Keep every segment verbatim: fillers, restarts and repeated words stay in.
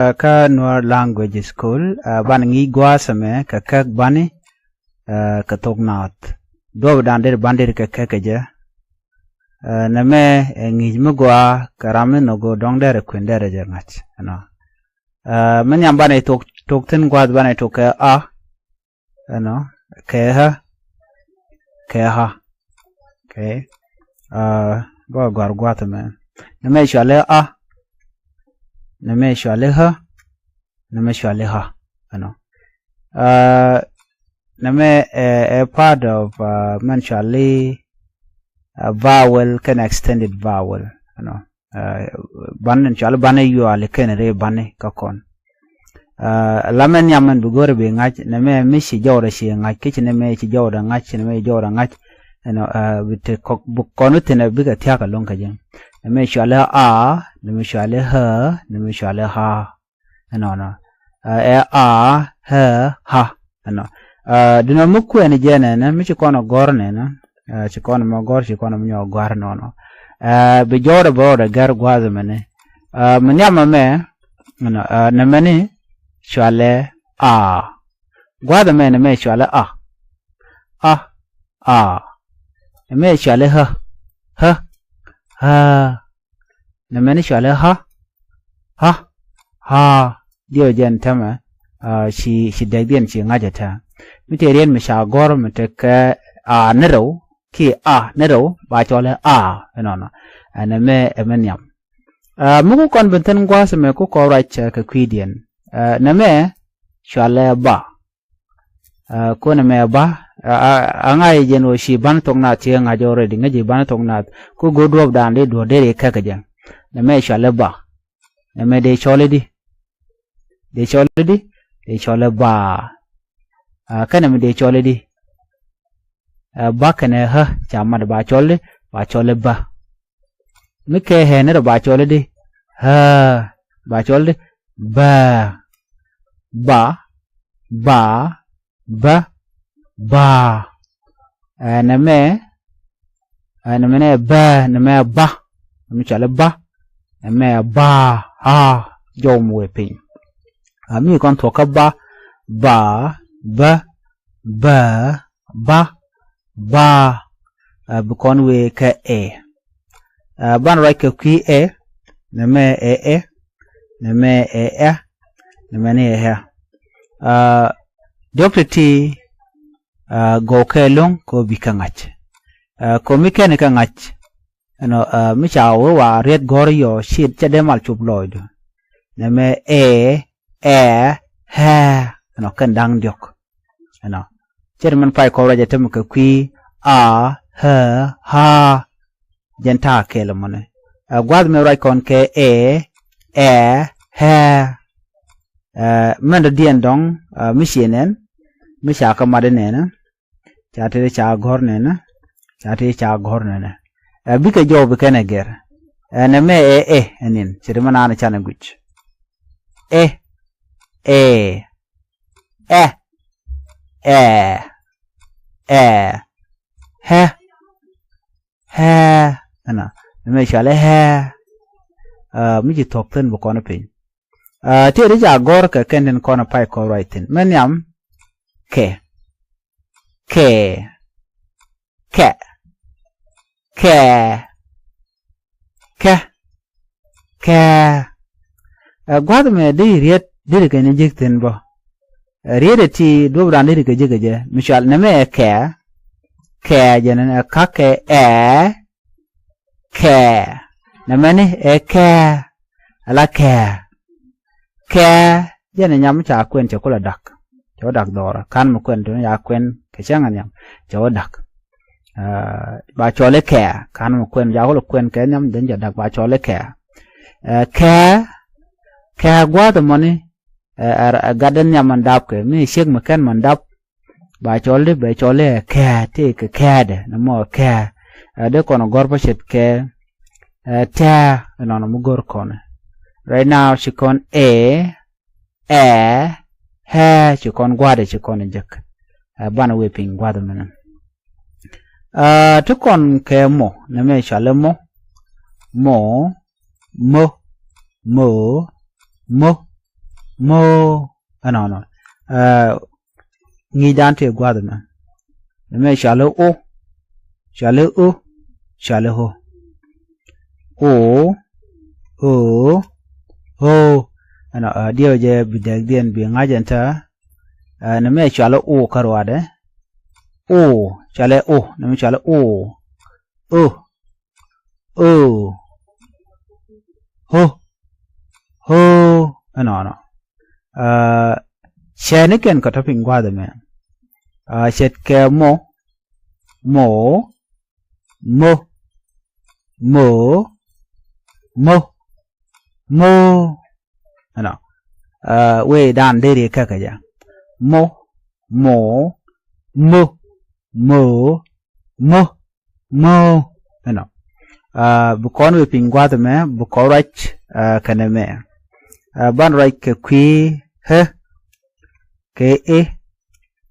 Kä Nuer Language School, banɛ ŋi̱i̱c gua̱a̱th ɛmɛ kɛ käk bani kɛ thok Naath. Duɔ̱ɔ̱p dan der ban der kɛ käk kɛ jɛ. Nɛmɛ ɛ ŋi̱i̱c mi gɔaa kɛ ram mi nhɔk go̱o̱r dɔ̱ŋ derɛ kuën derɛ jɛ ŋa̱c ɛnɔ. Mi nhiam banɛ thok, thok thi̱n gua̱a̱th banɛ thok kɛ a ɛnɔ, kɛ ɣä, kɛ ɣä. Okay. Bä gɔ̱a̱r gua̱a̱th ɛmɛ. Nɛmɛ cuali a. Nɛmɛ cuali ɣä. Nɛmɛ cuali ɣä ɛnɔ. Nɛmɛ ɛ part of mɛn cuali vowel kɛnɛ extended vowel ɛnɔ. Ban in cuali bani yuali kɛn ri bani kä kɔn. La mɛ nhiam mɛn bi go̱rɛ bi ŋa̱c nɛmɛ mi ci jɔwdɛ ci ŋa̱c kici nɛmɛ ci jɔwdɛ ŋa̱c ci nɛmɛ ci jɔwdɛ ŋa̱c. Ɛnɔ bi te kɔk bi kɔn wä thinɛ bikɛ thia̱k ɛlɔ̱ŋ kɛ jɛ. Nɛmɛ cuali a, nɛmɛ cuali ɣä, nɛmɛ cuali ɣä. Ɛnɔnɔ ɛ a, ɣä, ɣä. Ɛnɔ. Dunɔ mi kuɛn jɛ nɛnɛ mi ci kɔn ɛ gɔ̱r nɛnɛ. Ci kɔn mɛ gɔ̱r ci kɔn mɛ nyɔ gɔ̱r nɔnɔ. Bi jɔwdɛ bɛ rɔɔdɛ gɛr gua̱a̱th ɛmɛni. Mi nhiam ɛmɛ nɛmɛni cualɛ a. Gua̱a̱th ɛmɛ nɛmɛ cualɛ a. A, a. Nɛmɛ cualɛ ɣä, ɣä, ɣä. Nɛmɛni cualɛ ɣä, ɣä, ɣä. Diɛw jɛn tɛmɛ ci ci dɛkdiɛn ci ŋa̱cä tɛ. Mi tëë riet mi ca gɔ̱r mi tekɛ a ni rɛw ki a ni rɛw ba cɔlɛ a ɛnɔnɔ. Ɛn ɛmɛ ɛmɛ nhiam. Mi ku kɔn ben thi̱n gua̱a̱th ɛmɛ ku kɔn ruac kɛ kui̱diɛn. Nɛmɛ cualɛ ba. Konɛ mɛ ba a ŋa̱c jɛn ɣöö ci ban thok Naath ci ŋa̱c already ŋäc ji̱ ban thok Naath ku go̱o̱r duɔ̱ɔ̱p dan di duɔ̱ɔ̱r deri kɛk jɛ. Nɛmɛ cualɛ ba. Nɛmɛ dee cɔl idi. Dee cɔl idi. Dee cɔlɛ ba. Kɛnɛ mi dee cɔl idi. Ba kɛnɛ ɣä ca mat ba cɔl di ba cɔlɛ ba. Mi kɛ ɣɛ ni rɛ ba cɔl di ɣä ba cɔl di ba. Ba, ba, ba, ba. Nɛmɛ nɛmɛ nɛ ba nɛmɛ ba. Nɛmɛ cɔl ba. Nɛmɛ ba a jɔw mi wee piny. Mi kɔn thuɔ̱kä ba, ba, ba, ba, ba, ba. Bi kɔn wee kɛ ɛ. Ban ruac kɛ kui̱ ɛ. Nɛmɛ ɛ ɛ. Nɛmɛ ɛ ɛ. Nɛmɛ ni ɛ ɛ. Diɔ̱k ti ti gɔw kɛ lo̱ŋ kɛ ɣöö bi kɛ ŋa̱c. Kɛ ɣöö mi kɛn kɛ ŋa̱c. Ɛnɔ mi ca wee wa riet gɔ̱r yɔ ci cɛ dee mal cop lɔɔcdu. Nɛmɛ ɛ, ɛ, ɛ. Ɛnɔ kɛn da̱ŋ diɔ̱k. Ɛnɔ cɛ ti mɛn pay kɔn ruac ɛ tɛmɛ kɛ kui̱ a, ɛ, ɛ. Jɛn ta̱a̱ kɛɛl ɛmɔni. Gua̱a̱th mɛ ruac kɔn kɛ ɛ, ɛ, ɛ. Mɛn dɔ̱diɛn dɔ̱ŋ mi ciɛ nɛn mi ca kä mat inɛnɛ. Ca tëë ca gɔ̱r nɛnɛ. Ca tëë ca gɔ̱r nɛnɛ. Ɛ bikɛ jɔw bi kɛn ɛ gɛr. Ɛn ɛmɛ ɛ ɛ ɛnin ce̱t mɛ naan canɛ guic. Ɛ, ɛ, ɛ, ɛ, ɛ, ɛ, ɛ, ɛ. Ɛnɔ ɛmɛ cɔalɛ ɛ. Mi ci thuɔ̱k thi̱n bi kɔn piny. Tëë di ca gɔ̱r kɛ kɛn tin kɔn pay kɔn ruac thi̱n mɛ nhiam. Kɛ, kɛ, kɛ, kɛ, kɛ, kɛ. Gua̱th mɛ di riet di ri kɛ ni ji̱k thi̱n bä. Riet ɛ ti duɔ̱p ran di ri kɛ ji̱k kɛ jɛ mi cual nɛmɛ ɛ kɛ. Kɛ jɛ nɛn ɛ ka̱kɛ ɛ. Kɛ nɛmɛni ɛ kɛ. Ala kɛ. Kɛ jɛn ɛ nyam ca kuɛn cɛ kulɛ dak. Cɛ wä dak dhɔrä kan mi kuɛn tuni ca kuɛn kɛ cäŋ ɛ nhiam cɛ wä dak. Ba cɔl i̱ kɛ kan mi kuɛn ca kulɛ kuɛn kɛ nhiam dhin cɛ dak ba cɔl i̱ kɛ. Kɛ kɛ gua̱a̱th ɛmɔni. Ɛ gat dhin nhiam mɛn dap kɛ mi ciek mi kɛn mɛn dap. Ba cɔl di bɛ cɔl i̱ ɛ kɛɛ ti kɛ kɛɛdɛ ni mɔ ɛ kɛɛ. Ɛ dee kɔn gɔr pa ce̱t kɛ ɛ tɛɛ. Ɛnɔnɔ mi gɔr kɔn. Right now ci kɔn ɛ ɛ ɛ ci kɔn gua̱dɛ ci kɔn jek. Ɛ banɛ wee piny gua̱dɛ mɛnɛ. Ɛ ti kɔn kɛ mɔ nɛ mɛ cɔal i̱ mɔ. Mɔ, mɔ, mɔ, mɔ. mo. Ɛnɔnɔ. Ŋi̱i̱cdan tëë gua̱a̱th ɛmɛ. Nɛmɛ cɔal i̱ o, cɔal i̱ o, cɔal i̱ o. O, o, o. Ɛnɔ, diɛw jɛ bi dɛkdiɛn bi ŋa̱c ɛn tää. Nɛmɛ cɔal i̱ o kä ruaadɛ. O, cɔal i̱ o, nɛmɛ cɔal i̱ o. O, o, o, o. Ɛnɔnɔ. Cɛɛnikɛn kɛ tɔ piny gua̱a̱th ɛmɛ. Ce̱tkɛ mo, mo, mo, mo, mo, mo. Ɛnɔ. Wee dan deri käkä jɛ. Mo, mo, mo, mo, mo, mo. Ɛnɔ. Bi kɔn wee piny gua̱a̱th ɛmɛ bi kɔn ruac kɛnɛ mɛ. Ban ruac kɛ kui̱ ɣä kɛ i̱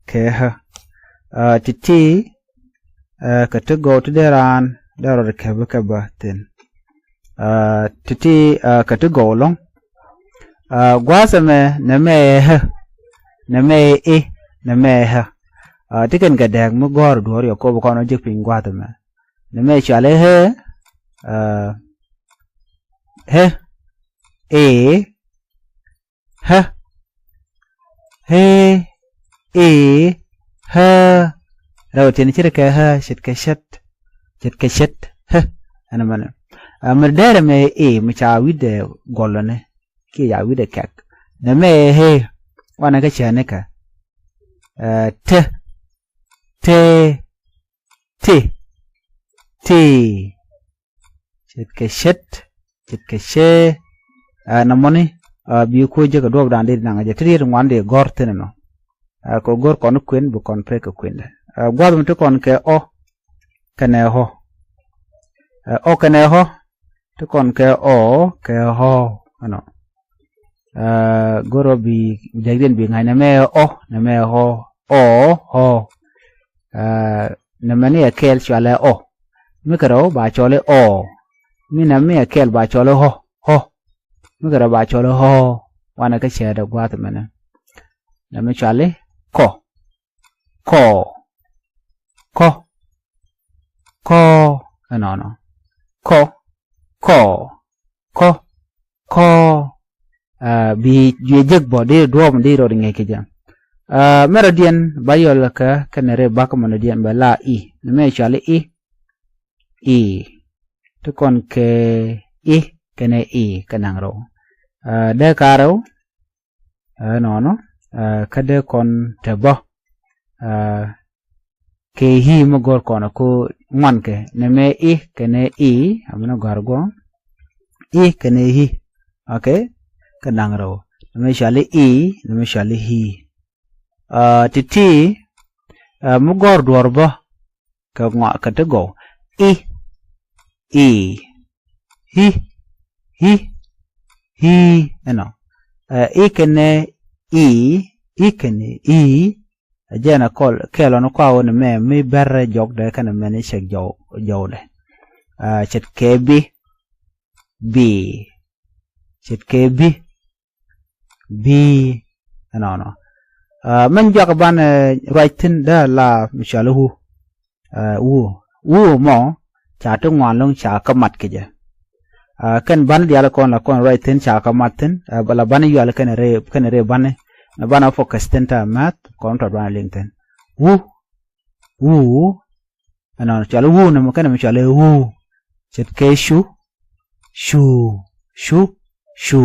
kɛ ɣä. Ti̱ti̱ kɛ ti gɔw ti dee raan dee rɔɔd kɛ bä kɛ bä thi̱n. Ti̱ti̱ kɛ ti gɔw ɛlɔ̱ŋ. Gua̱a̱th ɛmɛ nɛmɛ ɛ ɣä, nɛmɛ ɛ i̱, nɛmɛ ɛ ɣä. Ti kɛn kɛ dääk mi gɔ̱a̱r duɔ̱ɔ̱r yɛ kop kɔn ɔ jek piny gua̱a̱th ɛmɛ. Nɛmɛ cɔal i̱ ɣä, ɣä, i̱, ɣä, i̱, i̱, ɣä. Rɛw tiɛn ce̱tkɛ ɣä, ce̱tkɛ ce̱t, ce̱tkɛ ce̱t, ɣä. Ɛn mɛnɛ. Mi dɛrɛ mɛ i̱ mi ca wi̱cdɛ gɔlɔni kiɛ ca wi̱cdɛ kɛk. Nɛmɛ ɛ i̱ wanɛ kä cäänikɛ. Te, te, ti, ti. Ce̱tkɛ ce̱t, ce̱tkɛ cee. Ɛ nɔmɔni bi kuo jek kɛ duɔ̱ɔ̱pdan dee naŋ jɛ ti riet ŋuan dee gɔ̱r thi̱n ɛnɔ. Kɛ go̱r kɔn kuën bi kɔn pek kɛ kuëndɛ. Gua̱a̱th mi ti kɔn kɛ ɔ kɛnɛ ɣɔ. Ɛ ɔ kɛnɛ ɣɔ ti kɔn kɛ ɔ kɛ ɣɔ. Ɛnɔ. Go̱r ɔ bi dɛkdiɛn bi ŋa̱c nɛmɛ ɛ ɔ, nɛmɛ ɛ ɣɔ, ɔ, ɣɔ. Nɛmɛ ni ɛ kɛɛl cɔalɛ ɔ. Mi kɛ rɛw ba cɔl i̱ ɔ. Mi nɛmɛ ni ɛ kɛɛl ba cɔl i̱ ɣɔ, ɣɔ. Mi kɛ rɛw ba cɔl i̱ ɣɔ. Wanɛ kä cäätdɛ gua̱a̱th ɛmɛnɛ. Nɛmɛ cɔal i̱ kɔ, kɔ, kɔ, kɔ. Ɛnɔnɔ. Kɔ, kɔ, kɔ, kɔ. Bi juɛ jek bɔ di duɔ̱ɔ̱p di rɔɔd ŋi̱i̱c kɛ jɛ. Mɛrɛ diɛn ba yɔl kä kɛnɛ ri bak mɔnɛ diɛn bɛ la i̱. Nɛmɛ cɔal i̱ i̱. I̱. Ti kɔn kɛ i̱ kɛnɛ i̱ kɛ naŋ rɛw. Dee ka rɛw. Ɛnɔnɔ. Kä dee kɔn te bä. Kɛ i̱ mi go̱r kɔn ko ŋuan kɛ nɛmɛ i̱ kɛnɛ i̱ amɛnɛ gɔ̱a̱r guɔ. I̱ kɛnɛ i̱. Okay. Kɛ naŋ rɛw. Nɛmɛ cɔal i̱ i̱, nɛmɛ cɔal i̱ i̱. Ti̱ti̱ mi gɔ̱r duɔ̱ɔ̱r bä kɛ ŋɔak kɛ ti gɔw. I̱, i̱, i̱, i̱, i̱. Ɛnɔ. I̱ kɛnɛ i̱, i̱ kɛnɛ i̱. Ɛ jɛn ɛ kɔl kɛɛl ɔn kɔa wä ni mɛ mi bɛr jɔkdɛ kɛnɛ mɛn i̱ cɛk jɔw, jɔwdɛ. Ce̱tkɛ bi, bi. Ce̱tkɛ bi, bi. Ɛnɔnɔ. Mɛn juak banɛ ruac thi̱n dee la mi cɔal i̱ wu. Wu, wu mɔ ca ti ŋuan lo̱ŋ ca kä mat kɛ jɛ. Kɛn banɛ diaal kɔn la kɔn ruac thi̱n ca kä mat thi̱n. Bɛ la banɛ yual kɛn rɛ, kɛn rɛ banɛ. Nɛ banɛ focus thi̱n ta math kɔn tɔt banɛ liŋ thi̱n. Wu, wu. Ɛnɔnɔ cɔal i̱ wu nɛmɛ kɛn mi cɔal i̱ wu. Ce̱tkɛ cu, cu, cu, cu.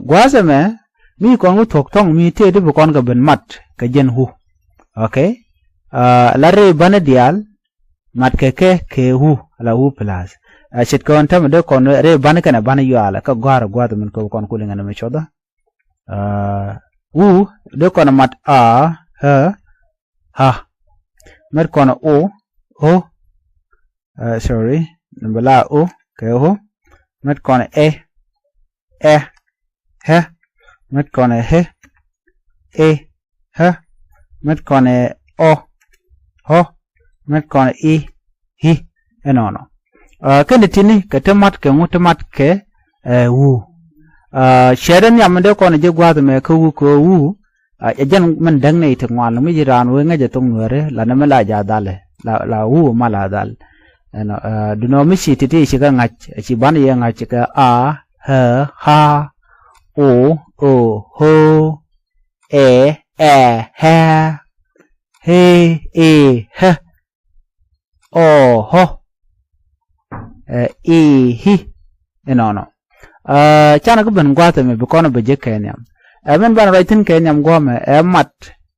Gua̱a̱th ɛmɛ mi kɔn wä thuɔ̱k thɔ̱ŋ mi tëë ti bi kɔn kɛ ben mat kɛ jɛn wu. Okay. La rɛy banɛ diaal mat kɛ kɛ kɛ wu ala wu plus. Ce̱tkɛ ɣän tämɛ dee kɔn rɛy banɛ kɛnɛ banɛ yual kä gɔ̱a̱r gua̱a̱th min kɛ bi kɔn kuliŋ ɛn ɛmɛ cuɔthä. Wu dee kɔn mat a, ɛ, ha. Mɛt kɔn o, o. Sorry, nɛmɛ la o kɛ o. Mɛt kɔn ɛ, ɛ, ɛ. Mɛt kɔn ɛ, ɛ, ɛ. Mɛt kɔn ɛ ɔ, ɔ. Mɛt kɔn ɛ i̱, i̱. Ɛnɔnɔ. Kɛn ti tini kɛ ti mat kɛ ŋu ti mat kɛ wu. Cɛ dee nhiam mi dee kɔn ji̱ gua̱a̱th mɛ kä wu kɛ wu. Ɛ jɛn min däŋ nɛy ti ŋuan mi ji̱ raan wee ŋäcɛ thok nuɛɛri la ni mi la ja̱ dhali la wu ma la dhal. Ɛnɔ, dunɔ mi ci ti̱ti̱ ci kɛ ŋa̱c, ci ban yɛ ŋa̱c kɛ a, ɛ, ha, o, o, ho, ɛ, ɛ, hɛ, he, e, hɛ, ɔ, hɔ, ɛ, i, hi. Inɔnɔ. Canɛ kä ben gua̱a̱th ɛmɛ bi kɔn bɛ jek kɛ nhiam. Ɛ min banɛ ruac thi̱n kɛ nhiam gua̱a̱mɛ ɛ mat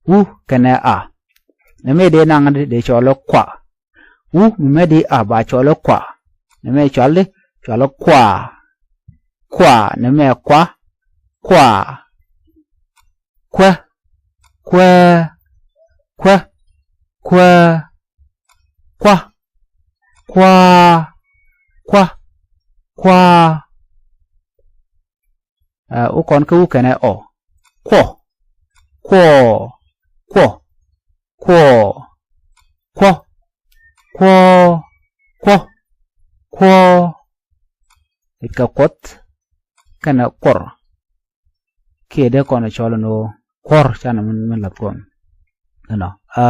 wu kɛnɛ a. Nɛ mi dee naŋ dee cɔl ɛ kua. Wu mi mɛ di a ba cɔl ɛ kua. Nɛ mɛ cɔl di cɔl ɛ kua. Kua, nɛ mɛ kua. Kua. Kuɛ. Kuɛ. Kuɛ. Kuɛ. Kua. Kua. Kua. Kua. Ɛ, wä kɔn kä wä kɛnɛ ɔ. Kuɔ. Kuɔ. Kuɔ. Kuɔ. Kuɔ. Kuɔ. Kuɔ. Kuɔ. I̱ kɛ kuɔth kɛnɛ kuɔr. Kiɛ dee kɔn cɔl ni wä kuɔr canɛ min, min lath kɔn. Ɛnɔ. Ɛ,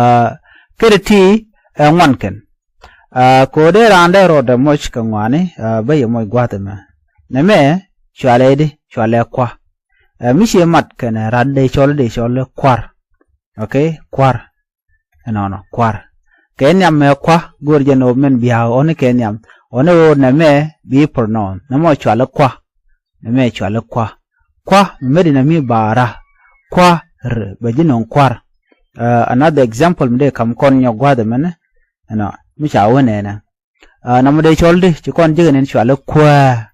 kɛ di ti ɛ ŋuan kɛn. Ɛ, kɛ ɣöö dee raan dee rɔɔdɛ moc kɛ ŋɔaani, ɛ, bä yɛ moc gua̱a̱th ɛmɛ. Nɛmɛ cualɛ di, cualɛ kua. Ɛ, mi ciɛ mat kɛnɛ rat dee cɔl, dee cɔl kuar. Ok, kuar. Ɛnɔnɔ, kuar. Kɛ nhiam mɛ kua, go̱o̱r jɛ nɔ min bia̱a̱, ɣɔni kɛ nhiam. Ɣɔni ɣöö nɛmɛ bi pronoun. Nɛmɔ cualɛ kua. Nɛmɛ cualɛ kua. Kua, mi mɛ di nɛ mi baara. Kua, r, bɛ ji̱ nɔŋ kuar. Ɛ, another example mi dee kam kɔn nyɔk gua̱a̱th ɛmɛnɛ. Ɛnɔ, mi ca wä nɛnɛ. Ɛ, nɔmɔ dee cɔl di, ci kɔn ji̱ kɛ nɛn cualɛ kuäär.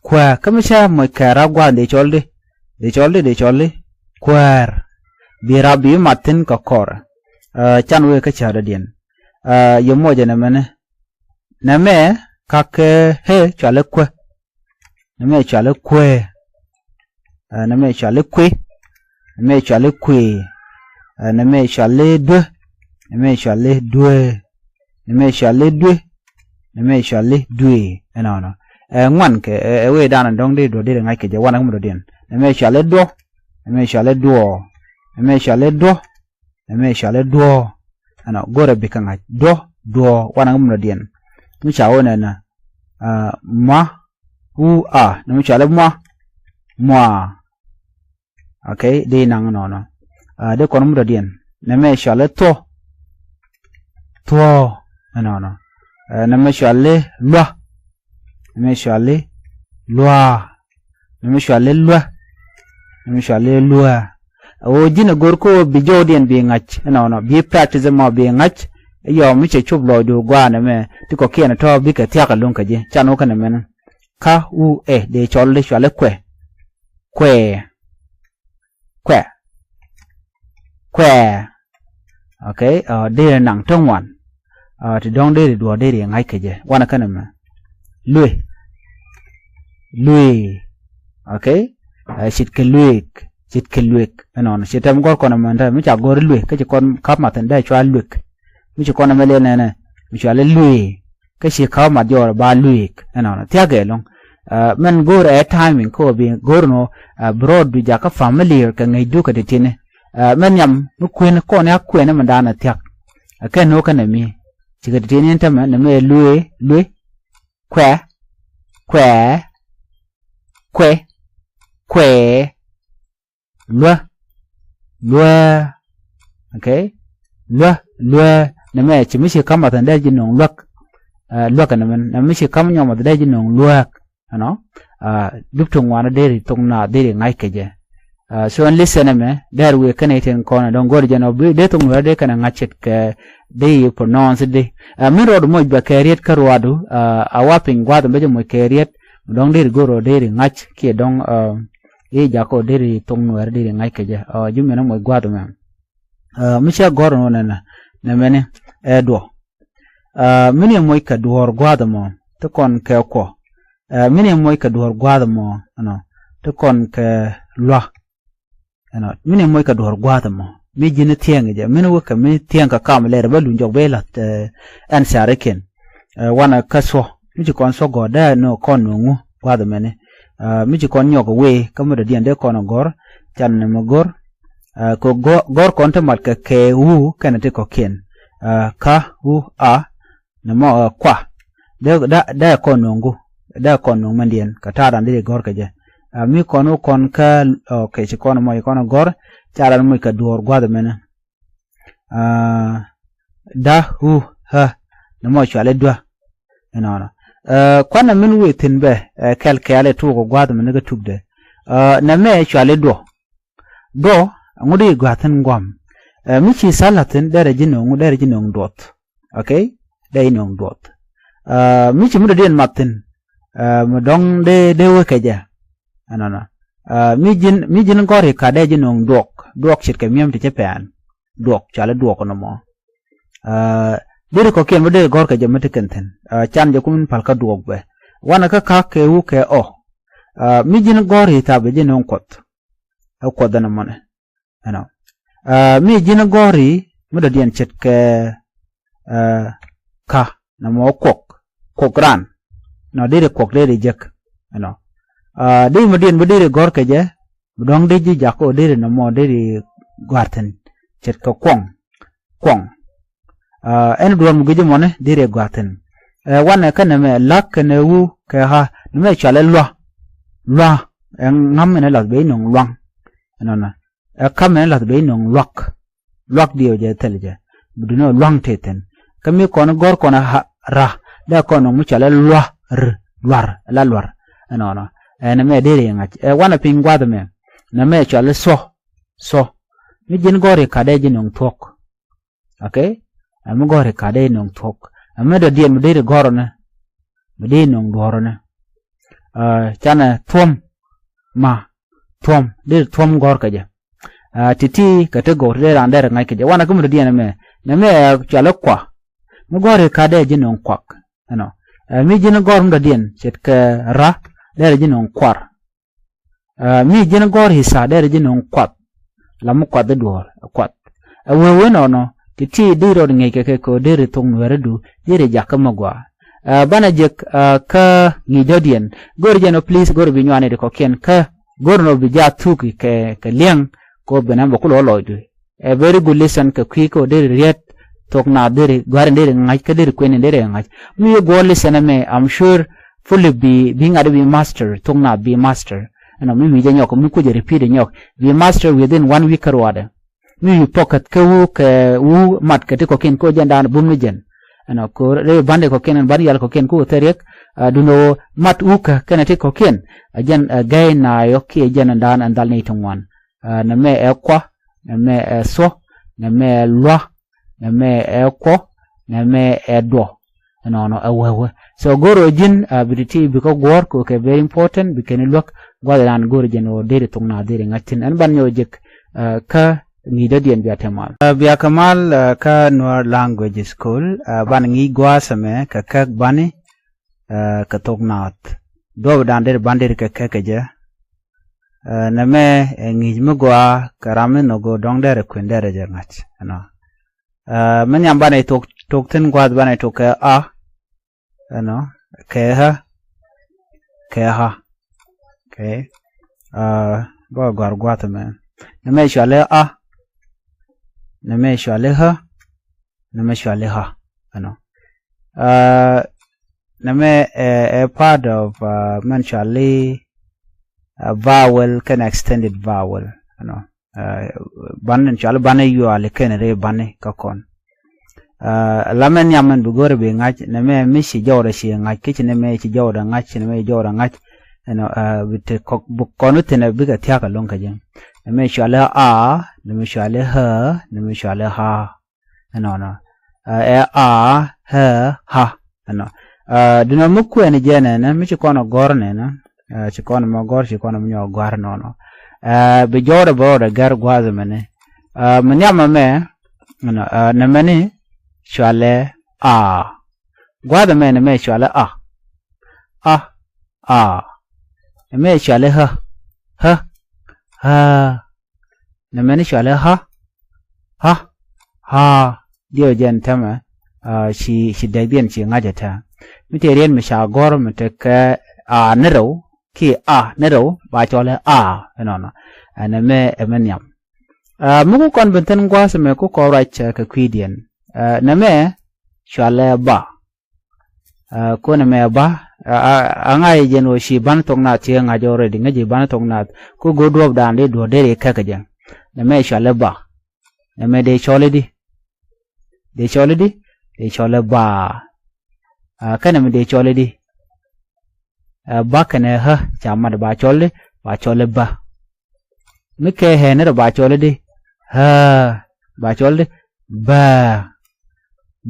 Kuäär, kä mi cä moc kɛɛr a gua̱a̱th dee cɔl di. Dee cɔl di, dee cɔl di. Kuäär. Bi rap bi mat thi̱n kɛ kɔr. Ɛ, can wee kä cäär dɔ̱diɛn. Ɛ, yɛ mocɛ nɛmɛnɛ. Nɛmɛ kakɛ hee cualɛ kuä. Nɛmɛ cuali kuëë. Ɛ, nɛmɛ cuali kuëë. Nɛmɛ cuali kuëë. Ɛ, nɛmɛ cuali duë. Nɛmɛ cuali duëë. Nɛmɛ cuali duë. Nɛmɛ cuali duëë. Ɛnɔnɔ. Ɛ, ŋuan kɛ, ɛ, ɛ wee danɔ dɔ̱ŋ dee duɔ dee ri ŋa̱c kɛ jɛ wanɛ kä mi dɔ̱diɛn. Nɛmɛ cuali duɔ. Nɛmɛ cuali duɔ. Nɛmɛ cuali duɔ. Nɛmɛ cuali duɔ. Ɛnɔ, go̱rɛ bikɛ ŋa̱c. Duɔ, duɔ. Wanɛ kä mi dɔ̱diɛn. Mi ca wä nɛnɛ. Ɛ, ma. U, a. Nɛmɛ cuali mwa. Mwa. Ok, di naŋ nɔnɔ. Ɛ, di kɔn mi dɔ̱diɛn. Nɛmɛ cuali thuɔ. Thuɔ. Ɛnɔnɔ. Ɛ, nɛmɛ cuali lua. Nɛmɛ cuali lua. Nɛmɛ cuali lua. Nɛmɛ cuali lua. Ɛ ɣöö ji̱n ɛ go̱r kä ɣöö bi jɔwdiɛn bi ŋa̱c. Ɛnɔnɔ. Bi practice ɛmɔ bi ŋa̱c. Ɛ yɔɔ mi cɛ cop lɔɔcdu gua̱a̱n ɛmɛ. Ti kɔ̱kiɛn ɛ tɔ̱ bikɛ thia̱k ɛlɔ̱ŋ kä ji̱. Can wä kä nɛmɛni. Ka, u, ɛ, dee cɔl di cuali kuɛ. Kuɛ. Kuɛ. Kuɛ. Ok, ɛ, deri naŋ ti ŋuan. Ɛ, ti dɔ̱ŋ deri duɔ̱ɔ̱r deri ŋa̱c kɛ jɛ. Wanɛ känɛ mɛ. Luëë. Luëë. Ok. Ɛ, ce̱tkɛ luëëk. Ce̱tkɛ luëëk. Ɛnɔnɔ. Ce̱t tɛm gɔ̱r kɔn ɛmɛ, mi ca gɔ̱r luëëk. Kä ci kɔn ka̱p math ɛn dee cua luëëk. Mi ci kɔn ɛmɛ liɛl nɛnɛ. Mi cua lɛ luëë. Kä ci ka̱p mat jɔɔr ba luëëk. Ɛnɔnɔ. Thia̱k ɛlɔ̱ŋ. Ɛ, mɛn go̱o̱r ɛ timing kä ɣöö bi go̱o̱r nɔ, ɛ, bi rɔɔdu jakä familiar kɛ ŋäcdu kɛ ti̱ti̱ni. Ɛ, mɛn nhiam mi kuën kɔn ya kuɛn mɛn da̱a̱n ɛ thia̱k. Ɛ, kɛn nɔ kɛn ɛ mi. Cikɛ ti̱ti̱ni ɛn tämɛ nɛmɛ luëë, luëë. Kuɛ. Kuɛ. Kuɛ. Kuɛ. Luä. Luä. Ok. Luä. Luä. Nɛmɛ ci mi ci ka̱m math ɛn dee ji̱ nöŋ luäk. Ɛ, luäk ɛn nɛmɛ, nɛmɛ mi ci ka̱m nyɔk math dee ji̱ nöŋ luäk. Ɛnɔ. Ɛ, dup ti ŋuan deri thok naath deri ŋa̱c kɛ jɛ. Ɛ, so ɛn listen ɛmɛ, dee ri wëë kɛn ɛ tin kɔn ɛ dɔ̱ŋ go̱r jɛn ɔ bi dee thok nuɛɛr dee kɛn ɛ ŋa̱c ce̱tkɛ dee yi pronounce di. Ɛ, min rɔɔdu moc bɛ kɛ riet kä ruaadu, ɛ, a wa piny gua̱a̱th ɛmɛ jɛ moc kɛ riet, dɔ̱ŋ deri go̱r ɔ deri ŋa̱c kiɛ dɔ̱ŋ, ɛ, i̱ jakä ɔ deri thok nuɛɛr deri ŋa̱c kɛ jɛ. Ɛ, ji̱ min ɛ moc gua̱a̱th ɛmɛ. Ɛ, mi cɛ gɔ̱r ɛn ɣöö nɛnɛ, nɛmɛni, ɛ, duɔ. Ɛ, min yɛ moc kɛ duɔ̱ɔ̱r gua̱a̱th ɛmɔ, ti kɔn kɛ kuɔ. Ɛ, min yɛ moc kɛ duɔ̱ɔ̱r gua̱a̱th ɛmɔ, ɛnɔ, ti kɔn kɛ lua. Ɛnɔ, min yɛ moc kɛ duɔ̱ɔ̱r gua̱a̱th ɛmɔ. Mi ji̱n thiɛŋ jɛ, min wä kɛ mi thiɛŋ kɛ kam lɛr bä luny jɔk bɛ la̱th, ɛ, ɛn carikiɛn. Ɛ, wanɛ kä thuɔ, mi ci kɔn thuɔ gɔ̱r dee nɔ kɔn nöŋu gua̱a̱th ɛmɛni. Aa, mi ci kɔn nyɔk wee kä mi dɔ̱diɛn dee kɔn ɛ gɔ̱r, can ni mi go̱r. Aa, kɛ gɔ̱r, gɔ̱r kɔn ti mat kɛ kɛ wu kɛnɛ ti kɔ̱kiɛn. Aa, ka, wu, a, ni mɔ, aa, kua. Dee, da, dee kɔn nuŋ gu, dee kɔn nuŋ mɛndiɛn kɛ ta̱a̱ ran dee gɔ̱r kɛ jɛ. Aa, mi kɔn wu kɔn kä, okay, ci kɔn mɔ ci kɔn ɛ gɔ̱r, ca ran moc kɛ duɔ̱ɔ̱r gua̱th mɛnɛ. Aa, da, hu, hä, ni mɔ cuali duä. Ɛnɔnɔ. Aa, kuanɛ min wee thi̱n bɛ, ɛ, kɛl kɛɛl ɛ tuuk ɛ gua̱a̱th mi ni kä tukdɛ. Aa, nɛmɛ cuali duɔ. Duɔ, ɛŋu di gua̱a̱th thi̱n gua̱a̱m. Ɛ, mi ci tha̱a̱ la̱th thi̱n, derɛ ji̱ no̱o̱ŋ, derɛ ji̱ no̱o̱ŋ duɔth. Okay? Derɛ ji̱ no̱o̱ŋ duɔth. Aa, mi ci mi dɔ̱diɛn math thi̱n, aa, mi dɔ̱ŋ dee, dee wee kɛ jɛ. Ɛnɔnɔ. Aa, mi ji̱n, mi ji̱n gɔ̱r i̱ ka dee ji̱ no̱o̱ŋ duɔk. Duɔk ce̱tkɛ mi̱em ti cä pɛn. Duɔk, cɔal i̱ duɔk nɔmɔ. Aa, deri kɔ̱kiɛn bä deri gɔ̱r kɛ jɛ mi ti kɛn thi̱n. Aa, can jɛ kum in pal kä duɔk bɛ. Wanɛ kä ka̱k kɛ wu kɛ ɔ. Aa, mi ji̱n gɔ̱r i̱ tha̱a̱ bɛ ji̱ no̱o̱ŋ kuɔth. Ɛ kuɔth ɛn ɛmɔnɛ. Ɛnɔ. Aa, mi ji̱n gɔ̱r i̱ mi dɔ̱diɛn ce̱tkɛ, aa, ka nɔmɔ kuɔk. Kuɔk ran. Nɔ deri kuɔk deri jek. Ɛnɔ. Aa, deri mi diɛn bä deri gɔ̱r kɛ jɛ. Bi dɔ̱ŋ dee ji̱ jakä ɔ deri nɔmɔ deri gua̱r thi̱n. Ce̱tkɛ kuɔŋ. Kuɔŋ. Aa, ɛn duɔ̱ɔ̱r mi gui̱c ɛmɔni deri gua̱r thi̱n. Ɛ, wanɛ kä nɛmɛ la̱k kɛnɛ wu kɛ ɣa̱. Nɛmɛ cualɛ lua̱. Lua̱. Ɛ ŋa̱m ɛn ɛ lath ben i̱ nɔŋ lua̱ŋ. Ɛnɔnɔ. Ɛ ka̱m ɛn ɛ lath ben i̱ nɔŋ lua̱k. Lua̱k diɛw jɛ thil jɛ. Bi duundɛ ɣöö lua̱ŋ tëë thi̱n. Kä mi kɔn gɔ̱r kɔn ɛ ɣa̱, ra̱. Dee kɔn nɔŋ mi cualɛ lua̱, r, lua̱r, la lua̱r. Ɛnɔnɔ. Ɛ nɛmɛ deri ŋa̱c. Ɛ wanɛ piny gua̱th ɛmɛ. Nɛmɛ cualɛ thuɔ̱. Thuɔ̱. Mi ji̱n gɔ̱r i̱ ka̱dɛ ji̱ nɔŋ thuɔ̱k. Okay? Ɛ mi gɔ̱r i̱ ka̱dɛ ji̱ nɔŋ thuɔ̱k. Ɛ mi dɔ̱diɛn mi deri gɔ̱r ɔnɛ. Mi deri nɔŋ duɔ̱ɔ̱r ɔnɛ. Aa, canɛ thuɔ̱m. Ma. Thuɔ̱m. Deri thuɔ̱m gɔ̱r kɛ jɛ. Aa, ti̱ti̱ kɛ ti gɔ̱r ti dee raan dee rɛ ŋa̱c kɛ jɛ. Wanɛ kä mi dɔ̱diɛn ɛmɛ. Nɛmɛ ɛ cualɛ kua. Mi gɔ̱r i̱ ka̱dɛ ji̱ nɔŋ kuak. Ɛnɔ. Ɛ mi ji̱n gɔ̱r mi dɔ̱diɛn ce̱tkɛ ra̱ dee rɛ ji̱ nɔŋ kuar. Aa, mi ji̱n gɔ̱r i̱ tha̱a̱ derɛ ji̱ nöŋ kuath. La mi kuath i̱ duɔ̱ɔ̱r, kuath. Ɛ wee wee nɔnɔ, ti ti di rɔɔd ŋi̱eec kɛ kɛ kɛ ɣöö deri thok nuɛɛridu, deri jakä mi gɔaa. Aa, banɛ jek, aa, kä ŋi̱i̱c dɔ̱diɛn. Go̱r jɛn ɔ please, go̱r bi nyuani di kɔ̱kiɛn kä go̱r nɔ bi jaa thuki kɛ, kɛ liɛŋ, kɛ ɣöö ben ɛn bɛ kulɛ ɣä lɔcdu. Ɛ very good lesson kɛ kui̱ kä ɣöö deri riet, thok naath deri, gua̱a̱r in deri ŋa̱c, kä deri kuɛn in deri ŋa̱c. Mi yɛ guɔ̱ɔ̱r lesson ɛmɛ, I'm sure fully bi, bi ŋa̱t bi master, thok naath bi master. Ɛnɔ mi wi̱i̱ jɛ nyɔk, mi kucɛ repeat ɛ nyɔk. Bi master within one week kä ruaadɛ. Mi wi̱i̱ pɔkɛth kä wu kɛ wu mat kɛ ti kɔ̱kiɛn kä jɛn daan bum ni jɛn. Ɛnɔ ko rɛy bandi kɔ̱kiɛn, ɛn bandi yal kɔ̱kiɛn kä wä thɛriɛk, aa, duundɛ wä mat wu kä kɛnɛ ti kɔ̱kiɛn. Ɛ jɛn, ɛ gɛy naayɔ kiɛ jɛn ɛn daan ɛn dhal ni ti ŋuan. Aa, nɛmɛ ɛ kua, nɛmɛ ɛ thuɔ, nɛmɛ ɛ lua, nɛmɛ ɛ kuɔ, nɛmɛ ɛ duɔ. Ɛnɔnɔ ɛ wee wee. So go̱r ɔ ji̱n, aa, bi ti ti bi kä guɔ̱ɔ̱r kɛ kɛ very important, bi kɛn i̱ luäk, gua̱th iran go̱r jɛn ɔ deri thok naath deri ŋa̱c thi̱n. Ɛn ban nyɔk jek, aa, kä ŋi̱i̱c dɔ̱diɛn bia te mal. Aa, bia kɛ mal, aa, kä Nuer Language School, aa, ban ŋi̱i̱c gua̱a̱th ɛmɛ kɛ kɛk bani, aa, kɛ thok naath. Duɔ̱ɔ̱p dan deri ban deri kɛ kɛk kɛ jɛ. Aa, nɛmɛ ɛ ŋi̱i̱c mi gɔaa kɛ ram mi nhɔk ɣöö dɔ̱ŋ derɛ kuën derɛ jɛ ŋa̱c. Ɛnɔ. Aa, mi nhiam banɛ tok, tok thi̱n gua̱a̱th banɛ tok kɛ a. Ɛnɔ. Kɛ ɣä. Kɛ ɣä. Okay. Aa, bä gɔ̱a̱r gua̱a̱th ɛmɛ. Nɛmɛ cuali a. Nɛmɛ cuali ɣä. Nɛmɛ cuali ɣä. Ɛnɔ. Aa, nɛmɛ ɛ, ɛ part of, aa, mɛn cuali, aa, vowel kɛnɛ extended vowel. Ɛnɔ. Aa, ban in cuali bani yuali kɛnɛ ri bani kä kɔn. Aa, la mɛn nhiam mɛn bi go̱rɛ bi ŋa̱c, nɛmɛ mi ci jɔwdɛ ci ŋa̱c, kä ci nɛmɛ ci jɔwdɛ ŋa̱c, ci nɛmɛ ci jɔwdɛ ŋa̱c. Ɛnɔ, aa, bi te kɔk, bi kɔn wä thi̱n ɛ bikɛ thia̱k ɛlɔ̱ŋ kä jɛ. Nɛmɛ cuali a, nɛmɛ cuali ɣä, nɛmɛ cuali ɣä. Ɛnɔnɔ. Aa, ɛ a, ɣä, ɣä. Ɛnɔ. Aa, duundɛ mi kuɛn jɛ nɛnɛ, mi ci kɔn ɛ gɔ̱r nɛnɛ. Aa, ci kɔn mɔ gɔ̱r, ci kɔn mɔ nyɔk gɔ̱a̱r nɔnɔ. Aa, bi jɔwdɛ bɛ rɔɔdɛ gɛr gua̱a̱th ɛmɛni. Aa, mi nhiam ɛmɛ, ɛnɔ, aa, nɛmɛni cualɛ a. Gua̱a̱th ɛmɛ nɛmɛ cualɛ a. A, a. Nɛmɛ cualɛ ɣä, ɣä, ɣä. Nɛmɛni cualɛ ɣä, ɣä, ɣä. Diɛw jɛn täämɛ, aa, ci, ci dɛkdiɛn ci ŋa̱c ɛ täämɛ. Mi tëë riet mi ca gɔ̱r mi tekɛ a ni rɛw, kiɛ a, nɛ rɛw ba cɔl i̱ a. Ɛnɔnɔ. Ɛ, nɛmɛ ɛ mɛ nhiam. Ɛ, mi ku kɔn ben thi̱n gua̱a̱th ɛmɛ ku kɔn ruac, ɛ, kɛ kui̱diɛn. Ɛ, nɛmɛ cɔalɛ ba. Ɛ, ku nɛmɛ ba, ɛ, a, a ŋa̱c jɛn ɣöö ci ban thok nath ci ŋa̱c already, ŋäc ji̱ ban thok nath. Ku go̱o̱r duɔ̱ɔ̱pdan di duɔ̱ɔ̱r deri käk jɛ. Nɛmɛ cɔalɛ ba. Nɛmɛ dee cɔl i̱di? Dee cɔl i̱di? Dee cɔl i̱ ba. Ɛ, kä nɛmɛ dee cɔl i̱di? Ɛ, ba kɛnɛ ɣä ca mat ba cɔl i̱di? Ba cɔl i̱ ba. Mi kɛ ɣɛ nɛ rɔ ba cɔl i̱di? Ɣä. Ba cɔl i̱di? Ba.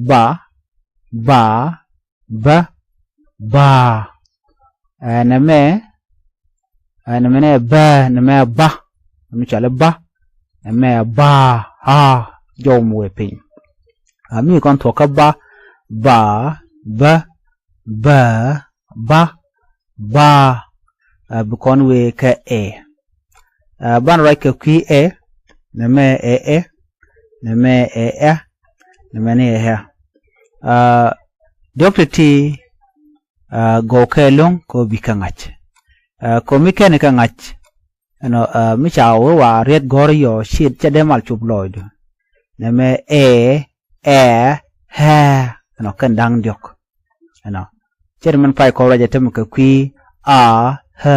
Ba. Ba. Ba. Ba. Ɛ, nɛmɛ, ɛ, nɛmɛ nɛ ba, nɛmɛ ba. Nɛmɛ cɔal i̱ ba. Nɛmɛ ba. A. Jɔw mi wee piny. A, mi kɔn thuɔ̱k kä ba. Ba. Ba. Ba. Ba. Ba. Ɛ, bi kɔn wee kɛ ɛ. Ɛ, ban ruac kɛ kui̱ ɛ. Nɛmɛ ɛ ɛ. Nɛmɛ ɛ ɛ. Nɛmɛ ni ɛ ɛ. Ɛ, diɔ̱k ti̱ti̱, ɛ, gɔw kɛ lo̱ŋ kɛ ɣöö bi kɛ ŋa̱c. Ɛ, kɛ ɣöö mi kɛn kɛ ŋa̱c. Ɛnɔ, ɛ, mi ca wee wa riet gɔ̱r yɔ ciet cɛ dee mal cop lɔɔcdu. Nɛmɛ ɛ, ɛ, ɛ. Ɛnɔ kɛn da̱ŋ diɔ̱k. Ɛnɔ. Cɛ ti mɛn pay kɔn ruac ɛ tämɛ kɛ kui̱ a, ɛ,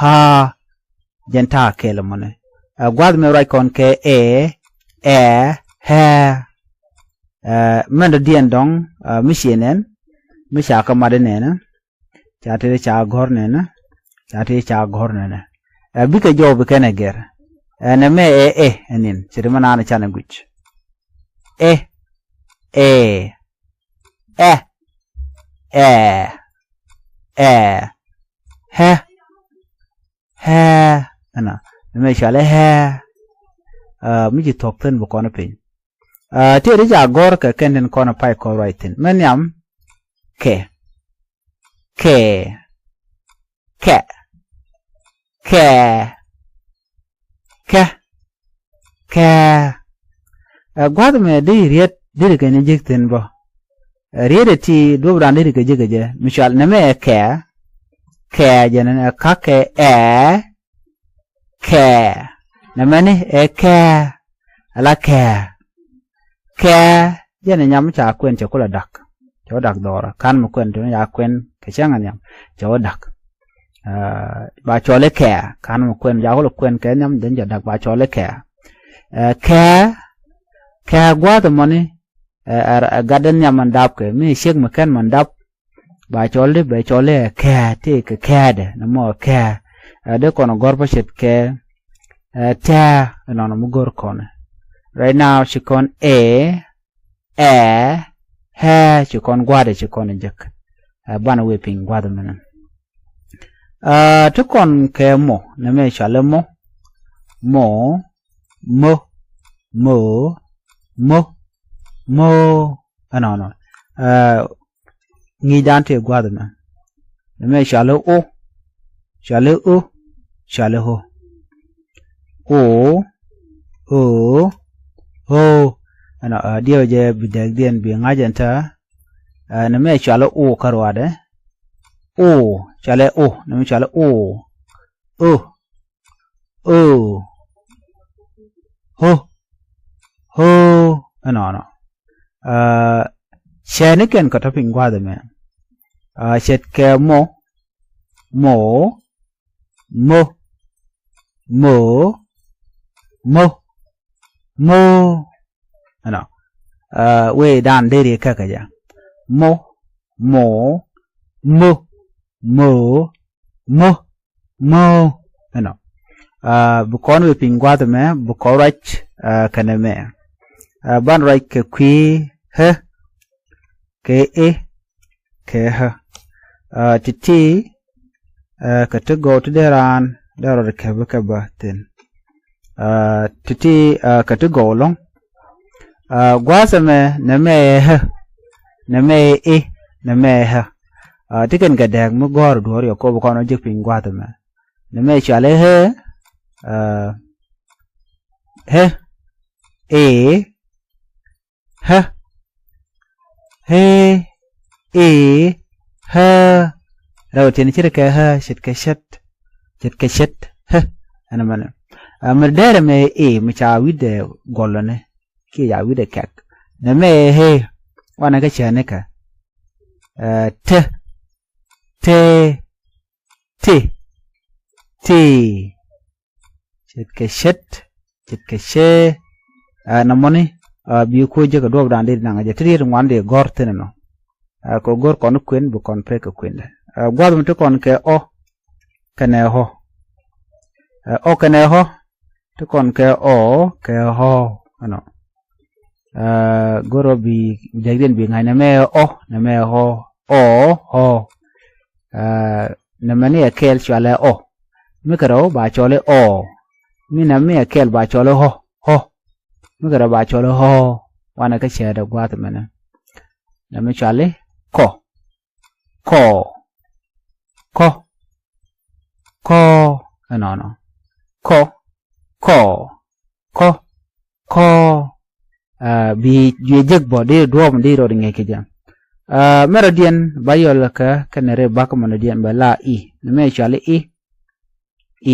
ɛ. Jɛn ta̱a̱ kɛɛl ɛmɔni. Ɛ, gua̱a̱th mɛ ruac kɔn kɛ ɛ, ɛ, ɛ. Ɛ, mɛn dɔ̱diɛn dɔ̱ŋ, ɛ, mi ciɛ nɛn, mi ca kä mat inɛnɛ. Ca tëë ca gɔ̱r nɛnɛ. Ca tëë ca gɔ̱r nɛnɛ. Ɛ, bikɛ jɔw bi kɛn ɛ gɛr. Ɛ, nɛmɛ ɛ ɛ ɛnin. Ce̱t mɛ naan canɛ guic. Ɛ. Ɛ. Ɛ. Ɛ. Ɛ. Ɛ. Ɛ. Ɛnɔ. Nɛmɛ cɔal i̱ ɛ. Ɛ, mi ci thuɔ̱k thi̱n bi kɔn piny. Ɛ, tëë di ca gɔ̱r kɛ kɛn tin kɔn pay kɔn ruac thi̱n. Mɛ nhiam kɛ. Kɛ. Kɛ. Kɛ. Kɛ. Kɛ. Ɛ, gua̱th mɛ di riet di ri kɛ ni ji̱k thi̱n bä. Ɛ, riet ɛ ti duɔ̱p ran di ri kɛ ji̱k kɛ jɛ. Mi cɔal nɛmɛ ɛ kɛ. Kɛ jɛn ɛ kakɛ ɛ. Kɛ. Nɛmɛ ni ɛ kɛ. Ala kɛ. Kɛ. Jɛn ɛ nyam ca kuɛn cɛ kulɛ dak. Cɛ wä dak dhɔrä. Kan mi kuɛn tuni ca kuɛn kɛ cäŋ ɛ nhiam. Cɛ wä dak. Ɛ, ba cɔl i̱ kɛ. Kan mi kuɛn ca kulɛ kuɛn kɛ nhiam dhin cɛ dak ba cɔl i̱ kɛ. Ɛ, kɛ. Kɛ gua̱a̱th ɛmɔni. Ɛ, ɛ, ɛ gat dhin nhiam mɛn dap kɛ. Mi ciek mi kɛn mɛn dap. Ba cɔl di bɛ cɔl i̱ ɛ kɛɛ ti kɛ kɛɛdɛ ni mɔ ɛ kɛɛ. Ɛ, di kɔn gɔ̱r pä ce̱tkɛ, ɛ, tɛɛ ɛnɔnɔ mi go̱r kɔn. Right now ci kɔn ɛ, ɛ, ɛ, ci kɔn gua̱dɛ ci kɔn jek. Ɛ, banɛ wee piny gua̱dɛ mɛnɛ. Ɛ, ti kɔn kɛ mɔ, nɛmɛ cɔal i̱ mɔ, mɔ, mɔ, mɔ, mɔ, mɔ. Ɛnɔnɔ. Ɛ, ŋi̱i̱cdan tëë gua̱a̱th ɛmɛ. Nɛmɛ cɔal i̱ o. Cɔal i̱ o. Cɔal i̱ o. O. O. O. Ɛnɔ, ɛ, diɛw jɛ bi dɛkdiɛn bi ŋa̱c ɛn tää. Ɛ, nɛmɛ cɔal i̱ o kä ruaadɛ. O. Cɔal i̱ o. Nɛmɛ cɔal i̱ o. O. O. Ho. Ho. Ɛnɔnɔ. Ɛ, cɛ ni kɛn kɛ tɔ piny gua̱a̱th ɛmɛ. Ɛ, ce̱tkɛ mɔ. Mɔ. Mɔ. Mɔ. Mɔ. Mɔ. Ɛnɔ. Ɛ, wee dan deri kɛ kɛ jɛ. Mɔ. Mɔ. Mɔ. Mɔ. Mɔ. Mɔ. Ɛnɔ. Ɛ, bi kɔn wee piny gua̱a̱th ɛmɛ, bi kɔn ruac, ɛ, kɛnɛ mɛ. Ɛ, ban ruac kɛ kui̱ ɣä. Kɛ i̱. Kɛ ɣä. Ɛ, ti̱ti̱, ɛ, kɛ ti gɔw ti dee raan, dee rɔɔd kɛ bi kɛ bä thi̱n. Ɛ, ti̱ti̱, ɛ, kɛ ti gɔw ɛlɔ̱ŋ. Ɛ, gua̱a̱th ɛmɛ, nɛmɛ ɛ ɣä. Nɛmɛ ɛ i̱. Nɛmɛ ɛ ɣä. Ɛ, ti kɛn kɛ dɛɛk mi gɔ̱r duɔ̱ɔ̱r yɛ kop kɔn wä jek piny gua̱a̱th ɛmɛ. Nɛmɛ cɔal i̱ ɣä. Ɛ, ɣä. I̱. Ɣä. Ɣä. I̱. Ɣä. Rɛw tiɛn ce̱tkɛ ɣä, ce̱tkɛ cät. ce̱tkɛ ce̱t, hä. Ɛn ɛmɛnɛ. Ɛ, mi dɛrɛ mɛ ɛ, mi ca wi̱cdɛ gɔlɔni kiɛ ca wi̱cdɛ kɛk. Nɛmɛ ɛ, hee, wanɛ kä cäätnikɛ. Ɛ, te, te, ti, ti. Ce̱tkɛ ce̱t, ce̱tkɛ cee. Ɛ, nɔmɔni, ɛ, bi ko̱ jek kɛ duɔ̱ɔ̱pdan di naŋ jɛ ti riet ŋuan di gɔ̱r thi̱n ɛnɔ. Ɛ, kɛ go̱r kɔn kuën bi kɔn pek kɛ kuëndɛ. Ɛ, gua̱th mi ti kɔn kɛ ɔ kɛnɛ ɔ. Ɛ, ɔ kɛnɛ ɔ ti kɔn kɛ ɔ kɛ ɔ ɛnɔ. Ɛ, go̱r ɔ bi jekdiɛn bi ŋa̱c nɛmɛ ɔ, nɛmɛ ɔ, ɔ, ɔ. Ɛ, nɛmɛ ni ɛ kɛɛl cɔalɛ ɔ. Mi kɛ rɛw ba cɔl i̱ ɔ. Mi nɛmɛ mi ɛ kɛɛl ba cɔl i̱ ɔ, ɔ. Mi kɛ rɛw ba cɔl i̱ ɔ. Wanɛ kä cäätdɛ gua̱a̱th mɛnɛ. Nɛmɛ cɔal i̱ kɔ. Kɔ. Kɔ. Kɔ. Ɛnɔnɔ. Kɔ. Kɔ. Kɔ. Kɔ. Ɛ, bi juɛ jek bɔ di duɔ̱ɔ̱p di rɔ di ŋi̱eec kɛ jɛ. Ɛ, mɛrɛ diɛn ba yɔl kɛ kɛnɛ ri bak mɔnɔ diɛn bɛ la i̱. Nɛmɛ cɔal i̱ i̱.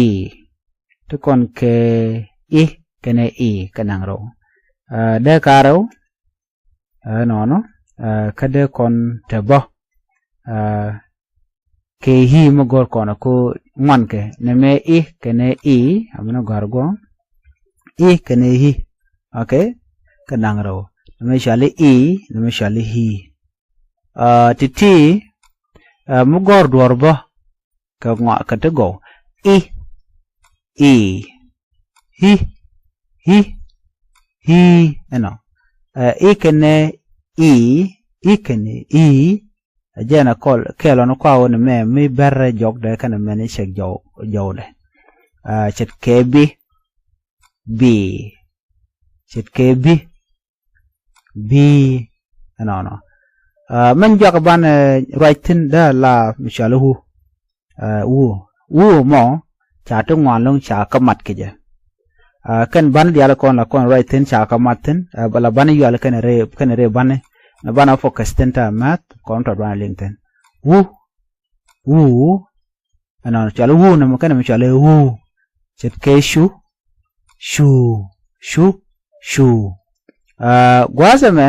I̱. Ti kɔn kɛ i̱ kɛnɛ i̱ kɛ naŋ rɛw. Ɛ, dee ka rɛw. Ɛ, nɔnɔ. Ɛ, kä dee kɔn te bä. Ɛ, kɛ i̱ mi go̱r kɔn ko ŋuan kɛ. Nɛmɛ i̱ kɛnɛ i̱, aminɛ gɔ̱a̱r guɔ. I̱ kɛnɛ i̱. Okay? Kɛ naŋ rɛw. Nɛmɛ cɔal i̱ i̱, nɛmɛ cɔal i̱ i̱. Ɛ, ti̱ti̱, ɛ, mi gɔ̱r duɔ̱ɔ̱r bä. Kɛ ŋɔak kɛ ti gɔw. I̱. I̱. I̱. I̱. I̱. Ɛnɔ. Ɛ, i̱ kɛnɛ i̱. I̱ kɛnɛ i̱. Ɛ jɛn ɛ kɔl kɛɛl ɔn kua wä ni mɛ mi bɛrɛ jɔk dee kɛnɛ mɛn i̱ cɛk jɔw, jɔwdɛ. Ɛ, ce̱tkɛ bi. Bi. Ce̱tkɛ bi. Bi. Ɛnɔnɔ. Ɛ, mɛn jɔak ban, ɛ, ruac thi̱n dee la mi cɔal i̱ wu. Ɛ, wu. Wu mɔ ca ti ŋuan lo̱ŋ ca kä mat kɛ jɛ. Ɛ, kɛn ban diaal kɔn la kɔn ruac thi̱n ca kä mat thi̱n. Ɛ, la ban yual kɛn rɛ, kɛn rɛ ban. Ni ban a focus thi̱n ta math kɔn tɔt ban liŋ thi̱n. Wu. Wu. Ɛnɔnɔ cɔal i̱ wu nɛmɛ kɛnɛ mi cɔal i̱ wu. Ce̱tkɛ cu. Cu. Cu. Cu. Ɛ, gua̱a̱th ɛmɛ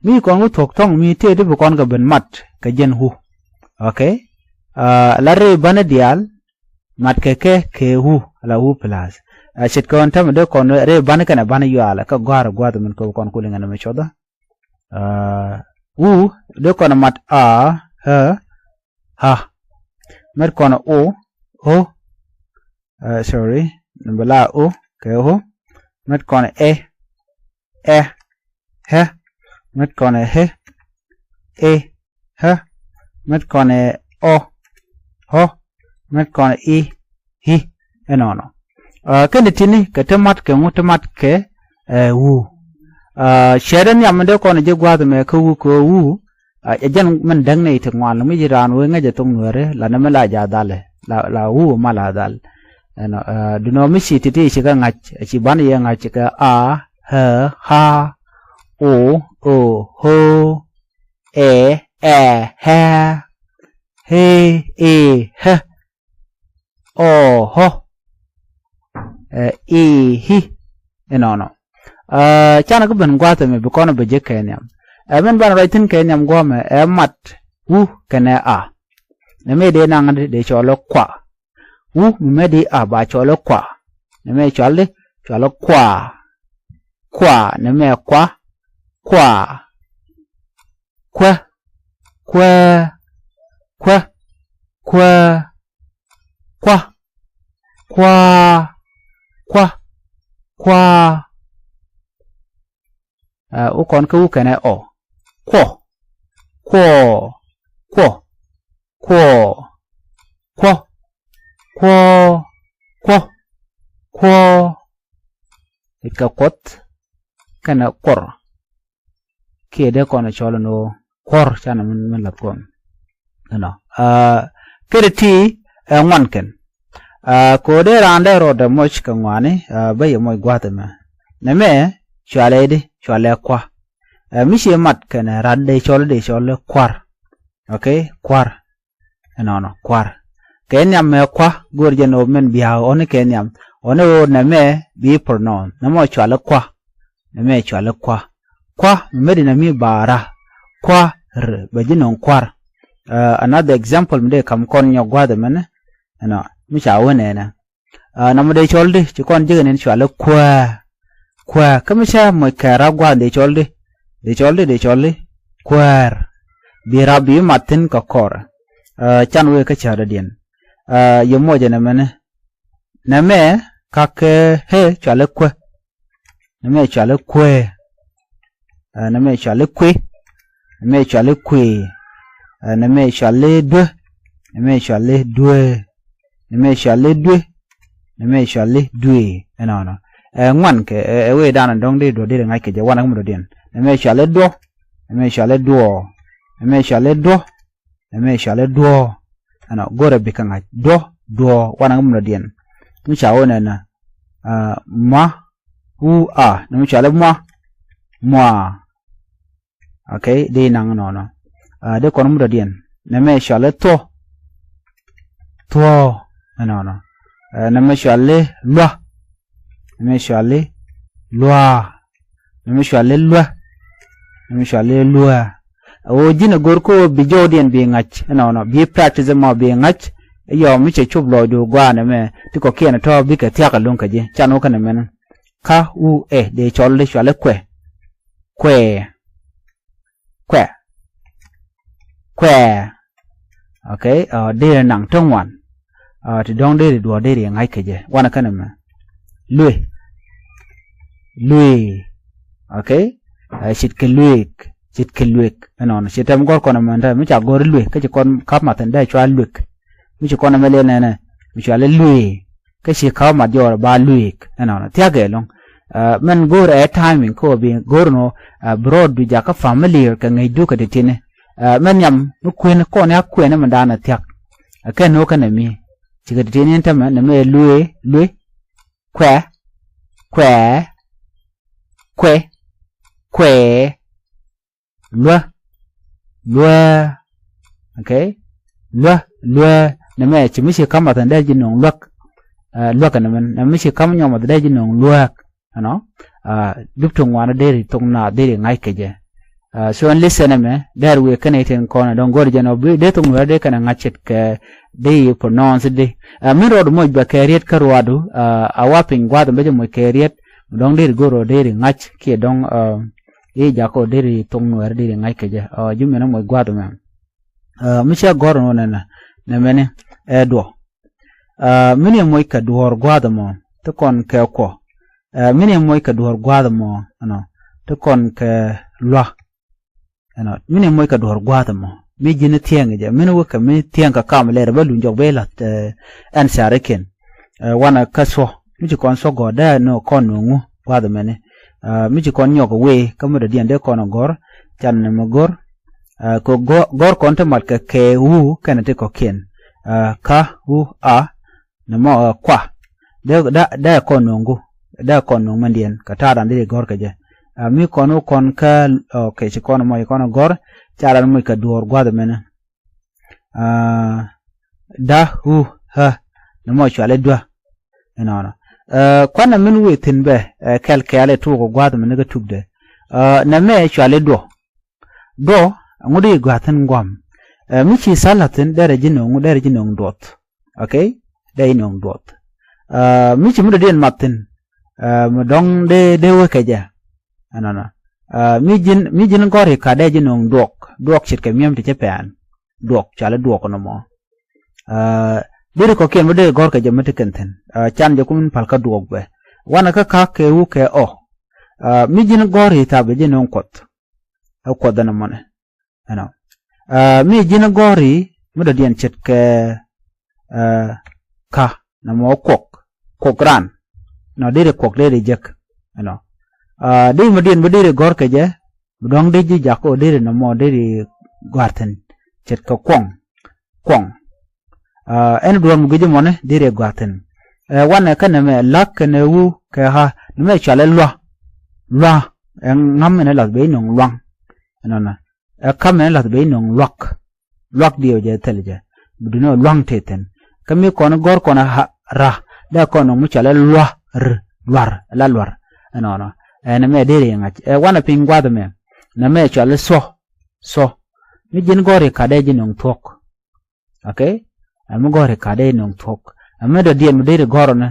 mi kɔn wä thuɔ̱k thɔ̱ŋ mi tëë ti bi kɔn kɛ ben mat kɛ jɛn wu. Okay? Ɛ, la rɛy bani diaal mat kɛ kɛ kɛ wu, la wu plus. Ɛ, ce̱tkɛ ɣän tämɛ dee kɔn rɛy bani kɛnɛ bani yualɛ kä gɔ̱a̱r gua̱a̱th min kɛ wä kɔn kuli ŋɛn ɛmɛ cuɔthä. Ɛ, wu dee kɔn mat a, ɛ, a. Mɛt kɔn o, o. Ɛ, sorry, ni bi la o kɛ o. Mɛt kɔn ɛ, ɛ, ɛ. Mɛt kɔn ɛ, ɛ, ɛ. Mɛt kɔn ɛ ɔ, ɔ. Mɛt kɔn ɛ i, i. Ɛnɔnɔ. Ɛ, kɛn ti tini kɛ ti mat kɛ ŋu ti mat kɛ, ɛ, wu. Ɛ, cɛɛt ɛ nhiam mi dee kɔn ɛ ji̱ gua̱a̱th ɛmɛ kä wu kɛ wu. Ɛ, ɛ jɛn min däŋ nɛy ti ŋuan mi ji̱ raan wee ŋäc ɛ thok nueeri la ni mi la ja̱ dhal ɛ la, la wu ma la dhal. Ɛnɔ, ɛ, dunɔ mi ci ti̱ti̱ ci kɛ ŋa̱c, ci ban yɛ ŋa̱c kɛ a, ɛ, ha, o, o, ho, ɛ, ɛ, hɛ, he, e, hɛ. Ɔ, hɔ. Ɛ, i, hi. Ɛnɔnɔ. Ɛ, canɛ kä ben gua̱a̱th ɛmɛ bi kɔn bɛ jek kɛ nhiam. Ɛ, min banɛ ruac thi̱n kɛ nhiam guɔ̱mɛ ɛ mat wu kɛnɛ a. Nɛmɛ dee naŋ dee cɔl i̱ kua. Wu mi mɛ di a ba cɔl i̱ kua. Nɛmɛ cɔal di cɔal i̱ kua. Kua, nɛmɛ kua. Kua. Kuä. Kuä. Kuä. Kuä. Kua. Kua. Kua. Kua. Ɛ, wä kɔn kä wu kɛnɛ ɔ. Kuɔ. Kuɔ. Kuɔ. Kuɔ. Kuɔ. Kuɔ. Kuɔ. Kuɔ. I̱ kɛ kuɔth kɛnɛ kuɔr. Kiɛ dee kɔn cɔl ni ɣöö kuɔr canɛ min, min lath kɔn. Ɛnɔ. Ɛ, kɛ ti ti ɛ ŋuan kɛn. Ɛ, kɛ ɣöö dee raan dee rɔɔdɛ moc kɛ ŋuani, ɛ, bä yɛ moc gua̱a̱th ɛmɛ. Nɛmɛ cualɛ di, cualɛ kua. Ɛ, mi ciɛ mat kɛnɛ rat dee cɔl, dee cɔl kuar. Okay, kuar. Ɛnɔnɔ, kuar. Kɛ nhiam mɛ kua, go̱o̱r jɛn ɣöö mɛn bia̱a̱k ɣɔni kɛ nhiam. Ɣɔni ɣöö nɛmɛ bi pronoun. Nɛmɛ cuali kua. Nɛmɛ cuali kua. Kua, mi mɛt inɛ mi baara. Kua, r, bɛ ji̱ nöŋ kuar. Ɛ, another example mi dee kam kɔn nyɔk gua̱a̱th ɛmɛnɛ. Ɛnɔ, mi ca wä nɛnɛ. Ɛ, nɔmɔ dee cɔl di, ci kɔn jek ɛn in cuali kuäär. Kuäär, kä mi cä moc kɛ rap gua̱a̱th dee cɔl di. Dee cɔl di, dee cɔl di. Kuäär. Bi rap bi mat thi̱n kɛ kɔr. Ɛ, can wee kä cärädiɛn. Ɛ, yɛ moc ɛn ɛmɛnɛ. Nɛmɛ, kak kɛ hee cuali kuä. Nɛmɛ cuali kuɛ. Ɛ, nɛmɛ cuali kuɛ. Nɛmɛ cuali kuɛ. Ɛ, nɛmɛ cuali duɛ. Nɛmɛ cuali duɛ. Nɛmɛ cuali duɛ. Nɛmɛ cuali duɛ. Ɛnɔnɔ. Ɛ, ŋuan kɛ, ɛ, ɛ wee danɔ dɔ̱ŋ di duɔ di ri ŋa̱c kɛ jɛ wanɛ kä mi dɔ̱diɛn. Nɛmɛ cuali duɔ. Nɛmɛ cuali duɔ. Nɛmɛ cuali duɔ. Nɛmɛ cuali duɔ. Ɛnɔ, go̱rɛ bikɛ ŋa̱c. Duɔ, duɔ, wanɛ ŋä mi dɔ̱diɛn. Mi ca wä nɛnɛ. Ɛ, ma, u, a. Nɛmɛ cuali mua. Mua. Okay, dee naŋ nɔnɔ. Ɛ, dee kɔn mi dɔ̱diɛn. Nɛmɛ cuali thuɔ. Thuɔ. Ɛnɔnɔ. Ɛ, nɛmɛ cuali lua. Nɛmɛ cuali lua. Nɛmɛ cuali lua. Nɛmɛ cuali lua. Ɛ ɣöö ji̱n ɛ go̱r kä ɣöö bi jɔwdiɛn bi ŋa̱c. Ɛnɔnɔ. Bi practice ɛmɔ bi ŋa̱c. Ɛ yɔm mi cɛ cop lɔcdu gua̱a̱n ɛmɛ. Ti kɔ̱kiɛn ɛ tɔ̱ bikɛ thia̱k ɛlɔ̱ŋ kɛ ji̱. Can wä kɛn ɛmɛn. Ka, u, ɛ, dee cɔl di cuali kuɛ. Kuɛ. Kuɛ. Kuɛ. Okay, ɛ, deri naŋ ti ŋuan. Ɛ, ti dɔ̱ŋ deri duɔ̱ɔ̱r deri ŋa̱c kɛ jɛ. Wanɛ kɛn ɛmɛ. Luëë. Luëë. Okay. Ɛ, ce̱tkɛ luëëk. Ce̱tkɛ luëëk. Ɛnɔnɔ. Ce̱t tɛm gɔ̱r kɔn ɛmɛ, mi ca gɔ̱r luëëk. Kä ci kɔn ka̱p mathin dee cua luëëk. Mi ci kɔn ɛmɛ liɛl nɛnɛ. Mi cuali luëë. Kä ci ka̱p mat jɔɔr ba luëëk. Ɛnɔnɔ. Thia̱k ɛlɔ̱ŋ. Ɛ, mɛn go̱o̱r ɛ timing kä ɣöö bi go̱o̱r nɔ, ɛ, bi rɔɔdu jakä familiar kɛ ŋäcdu kɛ ti̱ti̱ni. Ɛ, mɛn nhiam mi kuën kɔn ya kuɛn mi da̱a̱n ɛ thia̱k. Ɛ, kɛn nɔ kɛn ɛ mi. Cikɛ ti̱ti̱ni ɛn tämɛ nɛmɛ luëë, luëë, kuɛ, kuɛ, kuɛ, kuɛ. Luä. Luä. Okay. Luä. Luä. Nɛmɛ ci mi ci ka̱m math dee ji̱ nöŋ luäk. Ɛ, luäk nɛmɛ, nɛmɛ mi ci ka̱m nyɔk math dee ji̱ nöŋ luäk. Ɛnɔ. Ɛ, dup ti ŋuan deri thok na deri ŋa̱c kɛ jɛ. Ɛ, so ɛn listen ɛmɛ, dee wëë kɛnɛ iten kɔn ɛ dɔ̱ŋ go̱r jɛn ɔ bi dee thok nuɛr dee kɛnɛ ŋa̱c ce̱tkɛ dee yi pronounce di. Ɛ, min rɔɔdu moc bɛ kɛ riet kä ruaadu, ɛ, a wa piny gua̱a̱th ɛmɛ jɛ moc kɛ riet, mi dɔ̱ŋ deri go̱r ɔ deri ŋa̱c kiɛ dɔ̱ŋ, ɛ, i̱ jakɔ deri thok nuɛɛr deri ŋa̱c kɛ jɛ. Ɛ, ji̱ min ɛ moc gua̱a̱th ɛmɛ. Ɛ, mi cɛ gɔ̱r ɛn wä nɛnɛ, nɛmɛni, ɛ, duɔ. Ɛ, min yɛ moc kɛ duɔ̱ɔ̱r gua̱a̱th ɛmɔ, ti kɔn kɛ kuɔ. Ɛ, min yɛ moc kɛ duɔ̱ɔ̱r gua̱a̱th ɛmɔ, ɛnɔ, ti kɔn kɛ lua. Ɛnɔ, min yɛ moc kɛ duɔ̱ɔ̱r gua̱a̱th ɛmɔ. Mi ji̱n thiɛŋ jɛ, min wä kɛ mi thiɛŋ kɛ kam lɛr, bä luny jɔk bɛ la̱th, ɛ, ɛn carikiɛn. Ɛ, wanɛ kä thuɔ, mi ci kɔn thuɔ gɔ̱r, dee nɔ kɔn nɔ ŋu, gua̱a̱th ɛmɛni. Ɛ, mi ci kɔn nyɔk wee, kä mi dɔ̱diɛn dee kɔn gɔ̱r, can nɛmɛ gɔ̱r. Ɛ, kɛ gɔ̱r, gɔ̱r kɔn ti mat kɛ kɛ wu, kɛnɛ ti kɔ̱kiɛn. Ɛ, ka, wu, a, nɛmɔ, ɛ, kua. Dee, dee, dee kɔn nöŋ gu. Dee kɔn nöŋ mɛndiɛn. Kɛ ta̱a̱ dan dee gɔ̱r kɛ jɛ. Ɛ, mi kɔn wä kɔn kä, okay, ci kɔn mɔ, ci kɔn gɔ̱r. Ca ran moc kɛ duɔ̱ɔ̱r gua̱a̱th ɛmɛnɛ. Ɛ, da, u, hä. Nɛmɔ cuali duä. Ɛnɔnɔ. Ɛ, kuanɛ min wëë thi̱n bɛ, ɛ, kɛl kɛɛl ɛ tuuk ɛ gua̱a̱th ɛmɛnɛ kä tukdɛ. Ɛ, nɛmɛ cuali duɔ. Duɔ, ɛŋu di gua̱a̱th thi̱n gua̱a̱m. Ɛ, mi ci thalathin derɛ ji̱ nöŋ, derɛ ji̱ nöŋ duɔth. Okay? Dee ji̱ nöŋ duɔth. Ɛ, mi ci mi dɔ̱diɛn mathin. Ɛ, mi dɔ̱ŋ dee, dee wekɛ jɛ. Ɛnɔnɔ. Ɛ, mi ji̱n, mi ji̱n gɔ̱ri ka dee ji̱ nöŋ duɔk. Duɔk ce̱tkɛ mi̱em ti cä pɛn. Duɔk, cali duɔk nɔmɔ. Ɛ, deri kɔ̱kiɛn mi dee gɔ̱rkɛ jɛ mi ti kɛn thi̱n. Ɛ, can jɛ kum in pal kä duɔk bɛ. Wanɛ kä ka̱k kɛ wu kɛ ɔ. Ɛ, mi ji̱n gɔ̱ri thapi ji̱ nöŋ kuɔth. Ɛ kuɔth ɛn ɛmɔnɛ. Ɛnɔ. Ɛ, mi ji̱n gɔ̱ri mi dɔ̱diɛn ce̱tkɛ, ɛ, ka nɔmɔ kuɔk. Kuɔk ran. Nɔ deri kuɔk deri jek. Ɛnɔ. Ɛ, deri mi diɛn bi deri gɔ̱rkɛ jɛ. Bi dɔ̱ŋ deri ji̱ jak ɔ deri nɔmɔ deri gɔ̱a̱r thi̱n. Ce̱tkɛ kuɔŋ. Kuɔŋ. Ɛ, ɛn duɔ̱ɔ̱r mi gui̱c ɛmɔni deri gɔ̱a̱r thi̱n. Ɛ, wanɛ kä nɛmɛ la̱k kɛnɛ wu kɛ ɣä. Nɛmɛ cualɛ lua. Lua. Ɛ ŋa̱m ɛn ɛ lath ben nöŋ luaŋ. Ɛnɔnɔ. Ɛ ka̱m ɛn ɛ lath ben nöŋ luak. Luak diɛw jɛ thil jɛ. Bi duundɛ luaŋ tëë thi̱n. Kä mi kɔn gɔ̱r kɔn a ra, dee kɔn nɔŋ mi cɔal ɛ lua̱r, lua̱r, la lua̱r. Ɛnɔnɔ. Ɛ nɛmɛ deri ŋa̱c. Ɛ wanɛ piny gua̱th ɛmɛ. Nɛmɛ cɔal ɛ suɔ, suɔ. Mi ji̱n gɔ̱r i̱ ka̱t dee ji̱ nɔŋ thuɔ̱k. Okay? Ɛ mi gɔ̱r i̱ ka̱t dee nɔŋ thuɔ̱k. Ɛ mi dɔ̱diɛn mi deri gɔ̱r ɔnɛ.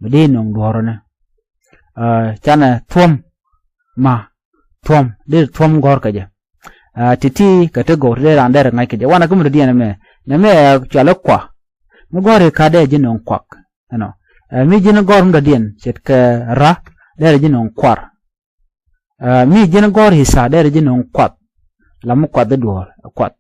Mi deri nɔŋ duɔ̱ɔ̱r ɔnɛ. Ɛ canɛ thuɔ̱m ma. Thuɔ̱m. Deri thuɔ̱m gɔ̱r kɛ jɛ. Ɛ ti̱ti̱ kɛ ti gɔ̱r deri raan deri ŋa̱c kɛ jɛ. Wanɛ kä mi dɔ̱diɛn ɛmɛ. Nɛmɛ ɛ cɔal ɛ kua. Mi gɔ̱r i̱ ka̱t dee ji̱ nɔŋ kuak. Ɛnɔ. Ɛ mi ji̱n gɔ̱r mi dɔ̱diɛn ce̱tkɛ ra deri ji̱ nɔŋ kuar. Ɛ mi ji̱n gɔ̱r i̱ tha̱a̱ deri ji̱ nɔŋ kuath. La mi kuath i̱ duɔ̱ɔ̱r kuath.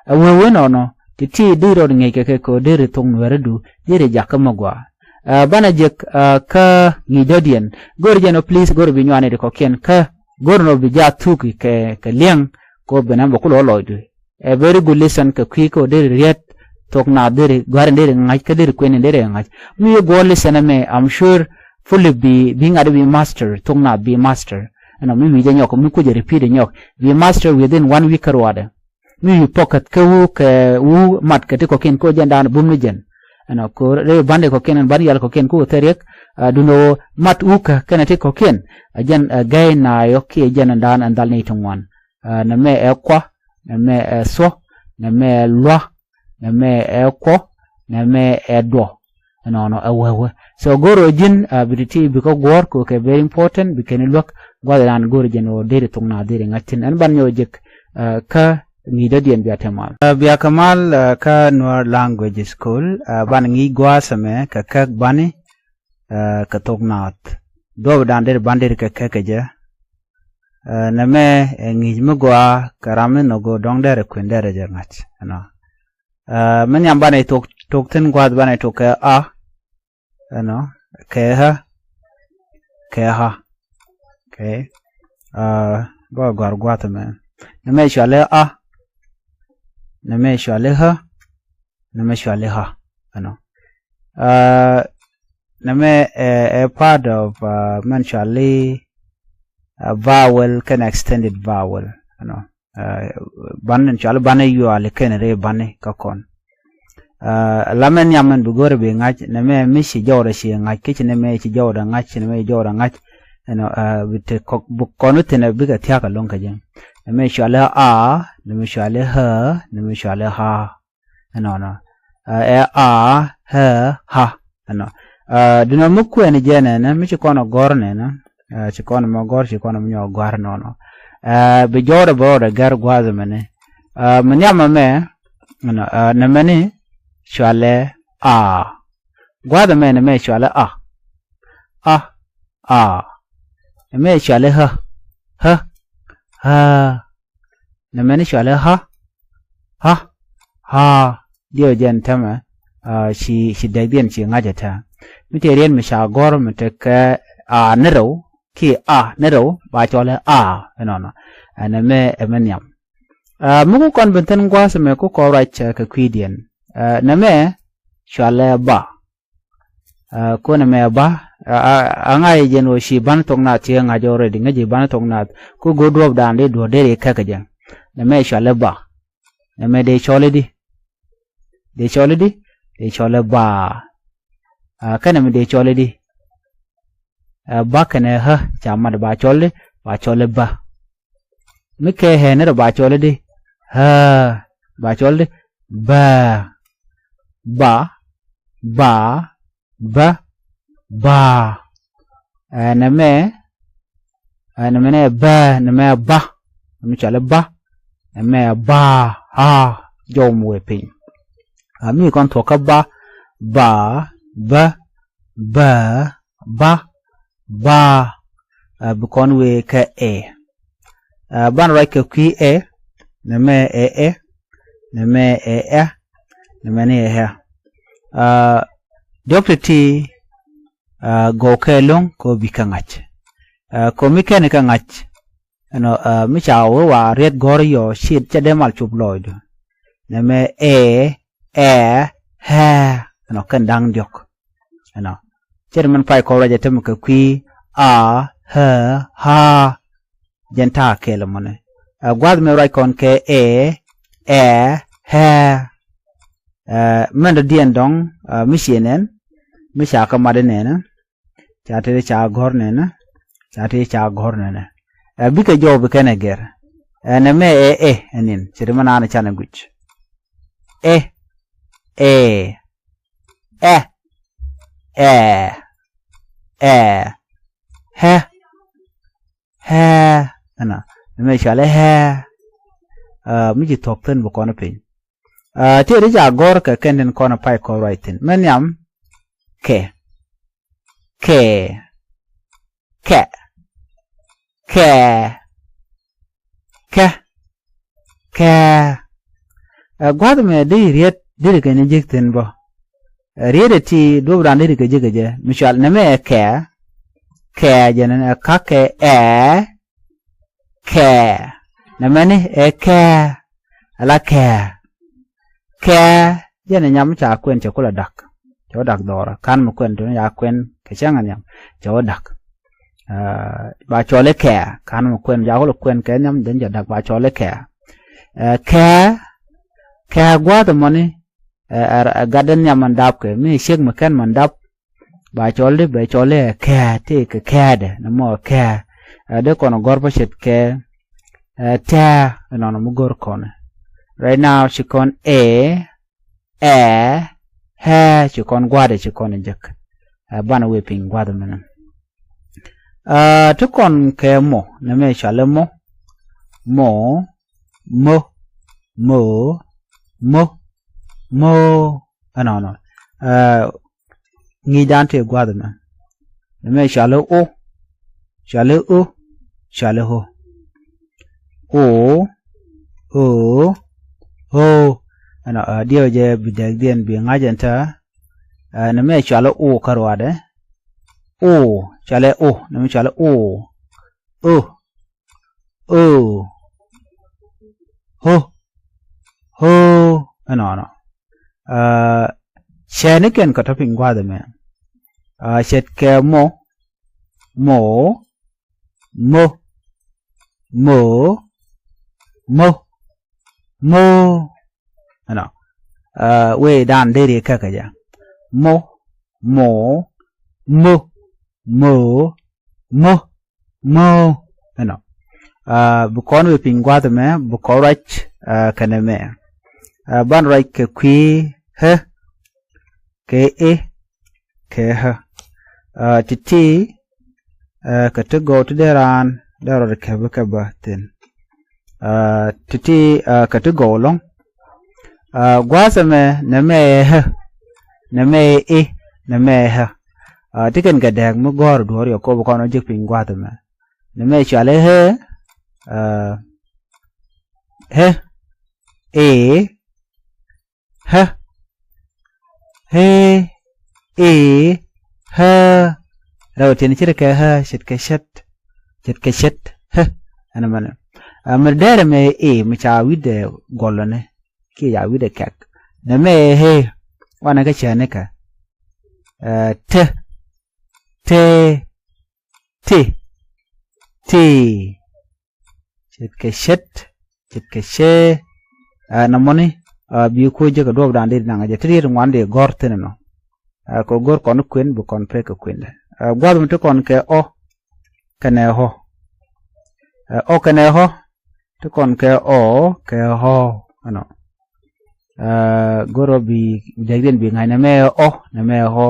Ɛ wee wee nɔnɔ ti̱ti̱ deri rɔɔd ŋi̱eec kɛ kɛ kɛ deri thok nuɛɛridu deri jakä mi gɔaa. Ɛ banɛ jek ɛ kä ŋi̱i̱c dɔ̱diɛn. Go̱o̱ri jɛn ɔ please go̱o̱ri bi nyuani ti kɔ̱kiɛn kä go̱o̱ri nɔ bi jaa thuki kɛ kɛ liɛŋ. Kɛ ɔ ben ɛn bɛ kulɛ ɔ lɔcdu. Ɛ very good lesson kɛ kui̱ kä ɔ deri riet thok naath deri gua̱ri deri ŋa̱c kä deri kueni deri ŋa̱c. Mi yɛ guɔ̱ɔ̱r lesson ɛmɛ I'm sure fully bi bi ŋa̱t bi master thok naath bi master. Ɛnɔ mi wi̱i̱ jɛ nyɔk mi kucɛ repeat ɛ nyɔk bi master within one week kä ruaadɛ. Mi wi̱i̱ pocket kä wu kɛ wu mat kɛ ti kɔ̱kiɛn kä ɔ jɛn daan bum ni jɛn. Ɛnɔ ko rɛy bandi kɔ̱kiɛn ɛn bandi yal kɔ̱kiɛn kä ɔ thɛriɛk. Dunɛ ɔ mat wu kä kɛnɛ ti kɔ̱kiɛn. Ɛ jɛn ɛ gɛy naayɔ kiɛ jɛn ɛn daan ɛn dhal ni ti ŋuan. Ɛ nɛmɛ ɛ kua, nɛmɛ ɛ thuɔ, nɛmɛ ɛ lua, nɛmɛ ɛ kuɔ, nɛmɛ ɛ duɔ. Ɛnɔnɔ ɛ wee wee. So go̱r ɔ ji̱n ɛ bi ti̱ti̱ bi kä guɔ̱ɔ̱r kɛ kɛ very important bi kɛn i̱ luäk gua̱th ilan go̱r ɔ ji̱n ɔ deri thok naath deri ŋa̱c thi̱n. Ɛn ban nyɔk jek ɛ kä ŋi̱i̱c dɔ̱diɛn bia te mal. Ɛ bia kɛ mal ɛ kä Nuer Language School ɛ ban ŋi̱i̱c gua̱a̱th ɛmɛ kɛ käk bani ɛ kɛ thok naath. Duɔ̱ɔ̱p dan deri ban deri kɛ käk kɛ jɛ. Ɛ nɛmɛ ɛ ŋi̱i̱c mi gɔaa kɛ ram mi nhɔk go̱o̱r dɔ̱ŋ derɛ kuën derɛ jɛ ŋa̱c. Ɛnɔ. Ɛ mi nhiam banɛ thok thok thi̱n gua̱a̱th banɛ thok kɛ a. Ɛnɔ. Kɛ ɣä. Kɛ ɣä. Okay. Ɛ bä gɔ̱a̱r gua̱a̱th ɛmɛ. Nɛmɛ cɔal i̱ a. Nɛmɛ cɔal i̱ ɣä. Nɛmɛ cɔal i̱ ɣä. Ɛnɔ. Ɛ nɛmɛ ɛ ɛ part of ɛ mɛn cɔal i̱ ɛ vowel kɛnɛ extended vowel. Ɛnɔ. Ɛ ban in cɔal i̱ bani yuali kɛnɛ ri bani kä kɔn. Ɛ la mɛ nhiam mɛn bi go̱rɛ bi ŋa̱c nɛmɛ mi ci jɔwdɛ ci ŋa̱c kici nɛmɛ ci jɔwdɛ ŋa̱c ci nɛmɛ ci jɔwdɛ ŋa̱c. Ɛnɔ ɛ bi te kɔk bi kɔn bi thinɛ bikɛ thia̱k ɛlɔ̱ŋ kɛ jɛ. Nɛmɛ cɔal i̱ a, nɛmɛ cɔal i̱ ɣä, nɛmɛ cɔal i̱ ɣä. Ɛnɔnɔ. Ɛ a, ɣä, ɣä. Ɛnɔ. Ɛ dunɔ mi kuɛn jɛ nɛnɛ mi ci kɔn ɔ gɔ̱r nɛnɛ. Ɛ ci kɔn mɔ gɔ̱r ci kɔn mɔ nyɔ gɔ̱r nɔnɔ. Ɛ bi jɔwdɛ bɛ rɔɔdɛ gɛr gua̱a̱th mɛni. Ɛ mi nhiam mɛ mɛ. Ɛnɔ ɛ nɛmɛni cɔalɛ a. Gua̱a̱th mɛ nɛmɛ cɔalɛ a. A, a. Nɛmɛ cɔalɛ ɣä. Ɣä. Ɣä. Nɛmɛni cɔalɛ ɣä. Ɣä. Ɣä. Diɛw jɛn tämɛ. Ɛ ci ci dɛkdiɛn ci ŋa̱c ɛ tɛ. Mi tëë riɛn mi ca gɔ̱r mi tekɛ a ni rɛw kiɛ a ni rɛw ba cɔalɛ a. Ɛnɔnɔ. Ɛ nɛmɛ ɛmɛ nhiam. Ɛ mi ku kɔn ben thi̱n gua̱a̱th ɛmɛ ku kɔn ruac kɛ kui̱diɛn. Ɛ nɛmɛ cɔalɛ ba. Ɛ kunɛ mɛ ba a ŋa̱c jɛn ɣöö ci ban thok naath tiee ŋa̱c already ŋäc ji̱ ban thok naath ku go̱o̱r duɔ̱ɔ̱pdan di duɔ̱ɔ̱r deri kɛk kɛ jɛ. Nɛmɛ cɔalɛ ba. Nɛmɛ dee cɔl i̱di? Dee cɔl i̱di? Dee cɔl i̱ ba. Ɛ kɛnɛ mi dee cɔl i̱di? Ɛ ba kɛnɛ ɣä ca mat ba cɔl i̱di? Ba cɔl i̱ ba. Mi kɛ ɣɛn ni rɔ ba cɔl i̱di? Ɣä. Ba cɔl i̱di? Ba. Ba. Ba. Ba. Ba. Ɛ nɛmɛ. Ɛ nɛmɛ nɛ ba nɛmɛ ba. Nɛmɛ cɔl i̱ ba. Nɛmɛ ba. A. Jɔw mi wee piny. A mi kɔn thuɔ̱k kä ba. Ba. Ba. Ba. Ba. Ba. Ɛ bi kɔn wee kɛ ɛ. Ɛ ban ruac kɛ kui̱ ɛ. Nɛmɛ ɛ ɛ. Nɛmɛ ɛ ɛ. Nɛmɛ ni ɛ ɛ. Ɛ diɔ̱k ti̱ti̱. Ɛ gɔw kɛ lo̱ŋ kɛ ɣöö bi kɛ ŋa̱c. Ɛ kɛ ɣöö mi kɛn kɛ ŋa̱c. Ɛnɔ ɛ mi ca wee wa riɛt gɔ̱r yɔ ci cɛ dee mal cop lɔɔcdu. Nɛmɛ ɛ ɛ ɛ. Ɛnɔ kɛn da̱ŋ diɔ̱k. Ɛnɔ cɛ ri min pay kɔn ruac ɛ tämɛ kɛ kui̱ a ɛ ɛ. Jɛn ta̱a̱ kɛɛl ɛmɔnɛ. Ɛ gua̱a̱th mi ruac kɔn kɛ ɛ ɛ ɛ. Ɛ, mɛn dɔ̱diɛn dɔ̱ŋ, ɛ, mi ciɛ nɛn, mi ca kä mat inɛnɛ, ca tëë ca gɔ̱r nɛnɛ, ca tëë ca gɔ̱r nɛnɛ. Ɛ, bikɛ jɔw bi kɛnɛ gɛr. Ɛ, nɛmɛ ɛ, ɛ, ɛ nin, ce̱t mɛ naan canɛ guic. Ɛ, ɛ, ɛ, ɛ, ɛ, ɛ, ɛ, ɛnɔ, nɛmɛ cɔalɛ ɛ, ɛ, mi ci thuɔ̱k thi̱n bi kɔn piny. Ɛ, tëë di ca gɔ̱r kɛ kɛn tin kɔn pay kɔn ruac thi̱n. Mɛ nhiam, kɛ, kɛ, kɛ, kɛ, kɛ, kɛ. Ɛ, gua̱th mɛ di riet di ri kɛ ni ji̱k thi̱n bä. Ɛ, riet ɛ ti duɔ̱p dan di ri kɛ ji̱k kɛ jɛ. Mi cɔal nɛmɛ ɛ kɛ, kɛ jɛ ni ɛ ka̱k kɛ ɛ, kɛ. Nɛmɛ ni ɛ kɛ, ala kɛ. Kɛ, jɛn ɛ nyam ca kuɛn cɛ kulɛ dak. Cɛ wä dak dhɔrä. Kan mi kuɛn tuni ca kuɛn kɛ cäŋ ɛ nhiam. Cɛ wä dak. Ɛ, ba cɔl i̱ kɛ, kan mi kuɛn, ca kulɛ kuɛn kɛ nhiam, jɛn cɛ dak ba cɔl i̱ kɛ. Ɛ, kɛ, kɛ gua̱a̱th ɛmɔni, ɛ, ɛ, ɛ gat dee nhiam mɛn dap kɛ, mi ciek mi kɛn mɛn dap, ba cɔl di, bɛ cɔl i̱ ɛ kɛ, ti kɛ kɛɛdɛ, ni mɔ ɛ kɛ. Ɛ, dee kɔn gɔ̱r pa ce̱tkɛ, ɛ, tɛɛ, ɛnɔnɔ mi go̱r kɔn. Right now, ci kɔn ɛ, ɛ, ɛ, ci kɔn gua̱dɛ, ci kɔn jek. Ɛ, banɛ wee piny gua̱dɛ mɛnɛ. Ɛ, ti kɔn kɛ mɔ, nɛmɛ cɔal i̱ mɔ, mɔ, mɔ, mɔ, mɔ, mɔ, ɛnɔnɔ. Ɛ, ŋi̱i̱c dan tëë gua̱dɛ mɛ. Nɛmɛ cɔal i̱ o, cɔal i̱ o, cɔal i̱ o. O, o, o. Ɛnɔ, ɛ, diɛw jɛ bi dɛk diɛn bi ŋa̱c ɛn tɛ. Ɛ, nɛmɛ cɔal i̱ o kä ruaadɛ. O, cɔal i̱ o, nɛmɛ cɔal i̱ o. O, o, o, o. Ɛnɔnɔ. Ɛ, cɛ ni kɛn kɛ tɔ piny gua̱a̱th ɛmɛ. Ɛ, ce̱tkɛ mɔ, mɔ, mɔ, mɔ, mɔ, mɔ. Ɛnɔ. Ɛ, wee dan deri kɛ kɛ jɛ. Mɔ, mɔ, mɔ, mɔ, mɔ, mɔ. Ɛnɔ. Ɛ, bi kɔn wee piny gua̱a̱th ɛmɛ, bi kɔn ruac, ɛ, kɛnɛ mɛ. Ɛ, ban ruac kɛ kui̱ ɛ, kɛ i̱, kɛ ɛ. Ɛ, ti̱ti̱, ɛ, kɛ ti gɔw ti dee raan dee rɔɔd kɛ bi kɛ bä thi̱n. Ɛ, ti̱ti̱, ɛ, kɛ ti gɔw ɛlɔ̱ŋ. Ɛ, gua̱a̱th ɛmɛ, nɛmɛ ɛ ɛ, nɛmɛ ɛ i̱, nɛmɛ ɛ ɛ. Ɛ, ti kɛn kɛ dɛɛk mi gɔ̱r duɔ̱ɔ̱r yɛ kop kɔn wä jek piny gua̱a̱th ɛmɛ. Nɛmɛ cɔal i̱ ɛ, ɛ, ɛ, i̱, ɛ, ɛ, i̱, ɛ. Rɛw tin ce̱tkɛ ɛ, ce̱tkɛ ce̱t, ce̱tkɛ ce̱t, ɛ. Ɛn mɛnɛ. Ɛ, mi dɛrɛ mɛ i̱, mi ca wi̱cdɛ gɔlɔni, kiɛ ca wi̱cdɛ kɛk. Nɛmɛ ɛ, wanɛ kä cäänikɛ. Ɛ, te, te, ti, ti. Ce̱tkɛ ce̱t, ce̱tkɛ cɛ. Ɛ, nɔmɔni, ɛ, bi kuo jek kɛ duɔ̱ɔ̱p dan dee naŋ jɛ ti riet ŋuan dee gɔ̱r thi̱n ɛnɔ. Ɛ, kɛ go̱r kɔn kuën bi kɔn pek kɛ kuëndɛ. Ɛ, gua̱th mi ti kɔn kɛ ɔ, kɛnɛ ɔ. Ɛ, ɔ kɛnɛ ɔ, ti kɔn kɛ ɔ, kɛ ɔ, ɛnɔ. Ɛ, go̱r ɔ bi, dɛkdiɛn bi ŋa̱c nɛmɛ ɔ, nɛmɛ ɔ,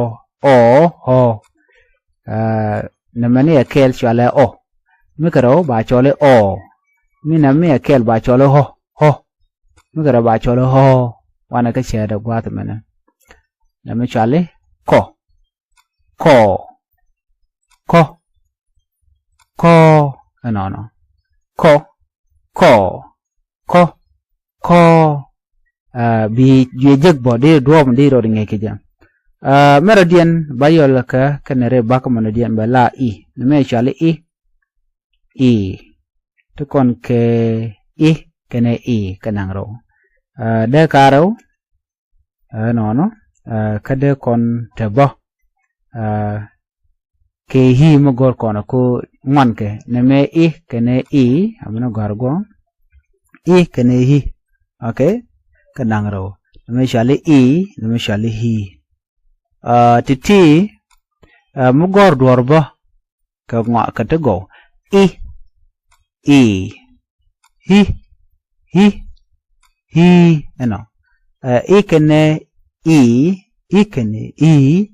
ɔ, ɔ. Ɛ, nɛmɛ ni ɛ kɛɛl cɔalɛ ɔ. Mi kɛ rɛw ba cɔl i̱ ɔ. Mi nɛmɛ mi ɛ kɛɛl ba cɔl i̱ ɔ, ɔ. Mi kɛ rɛw ba cɔl i̱ ɔ. Wanɛ kä cäätdɛ gua̱a̱th mɛnɛ. Nɛmɛ cɔal i̱ kɔ. Kɔ. Kɔ. Kɔ. Ɛnɔnɔ. Kɔ. Kɔ. Kɔ. Kɔ. Ɛ, bi juɛ jek bɔ di duɔ̱ɔ̱p di rɔɔd ŋi̱i̱c kɛ jɛ. Ɛ, mɛrɛ diɛn ba yɔl kɛ kɛnɛ ri bak mɔnɔ diɛn bɛ la i̱. Nɛmɛ cɔal i̱ i̱. I̱. Ti kɔn kɛ i̱ kɛnɛ i̱ kɛ naŋ rɛw. Ɛ, dee ka rɛw. Ɛ, nɔnɔ, ɛ, kä dee kɔn te bä. Ɛ, kɛ i̱ mi go̱r kɔn ko ŋuan kɛ nɛmɛ i̱ kɛnɛ i̱, aminɔ gɔ̱a̱r guɔ. I̱ kɛnɛ i̱. Okay? Kä naŋ rɛw. Nɛmɛ cɔal i̱ i̱, nɛmɛ cɔal i̱ i̱. Aa, ti̱ti̱, aa, mi gɔ̱r duɔ̱ɔ̱r bä kɛ ŋɔak kɛ ti gɔw. I̱, i̱, i̱, i̱, i̱, ɛnɔ. Aa, i̱ kɛnɛ i̱, i̱ kɛnɛ i̱,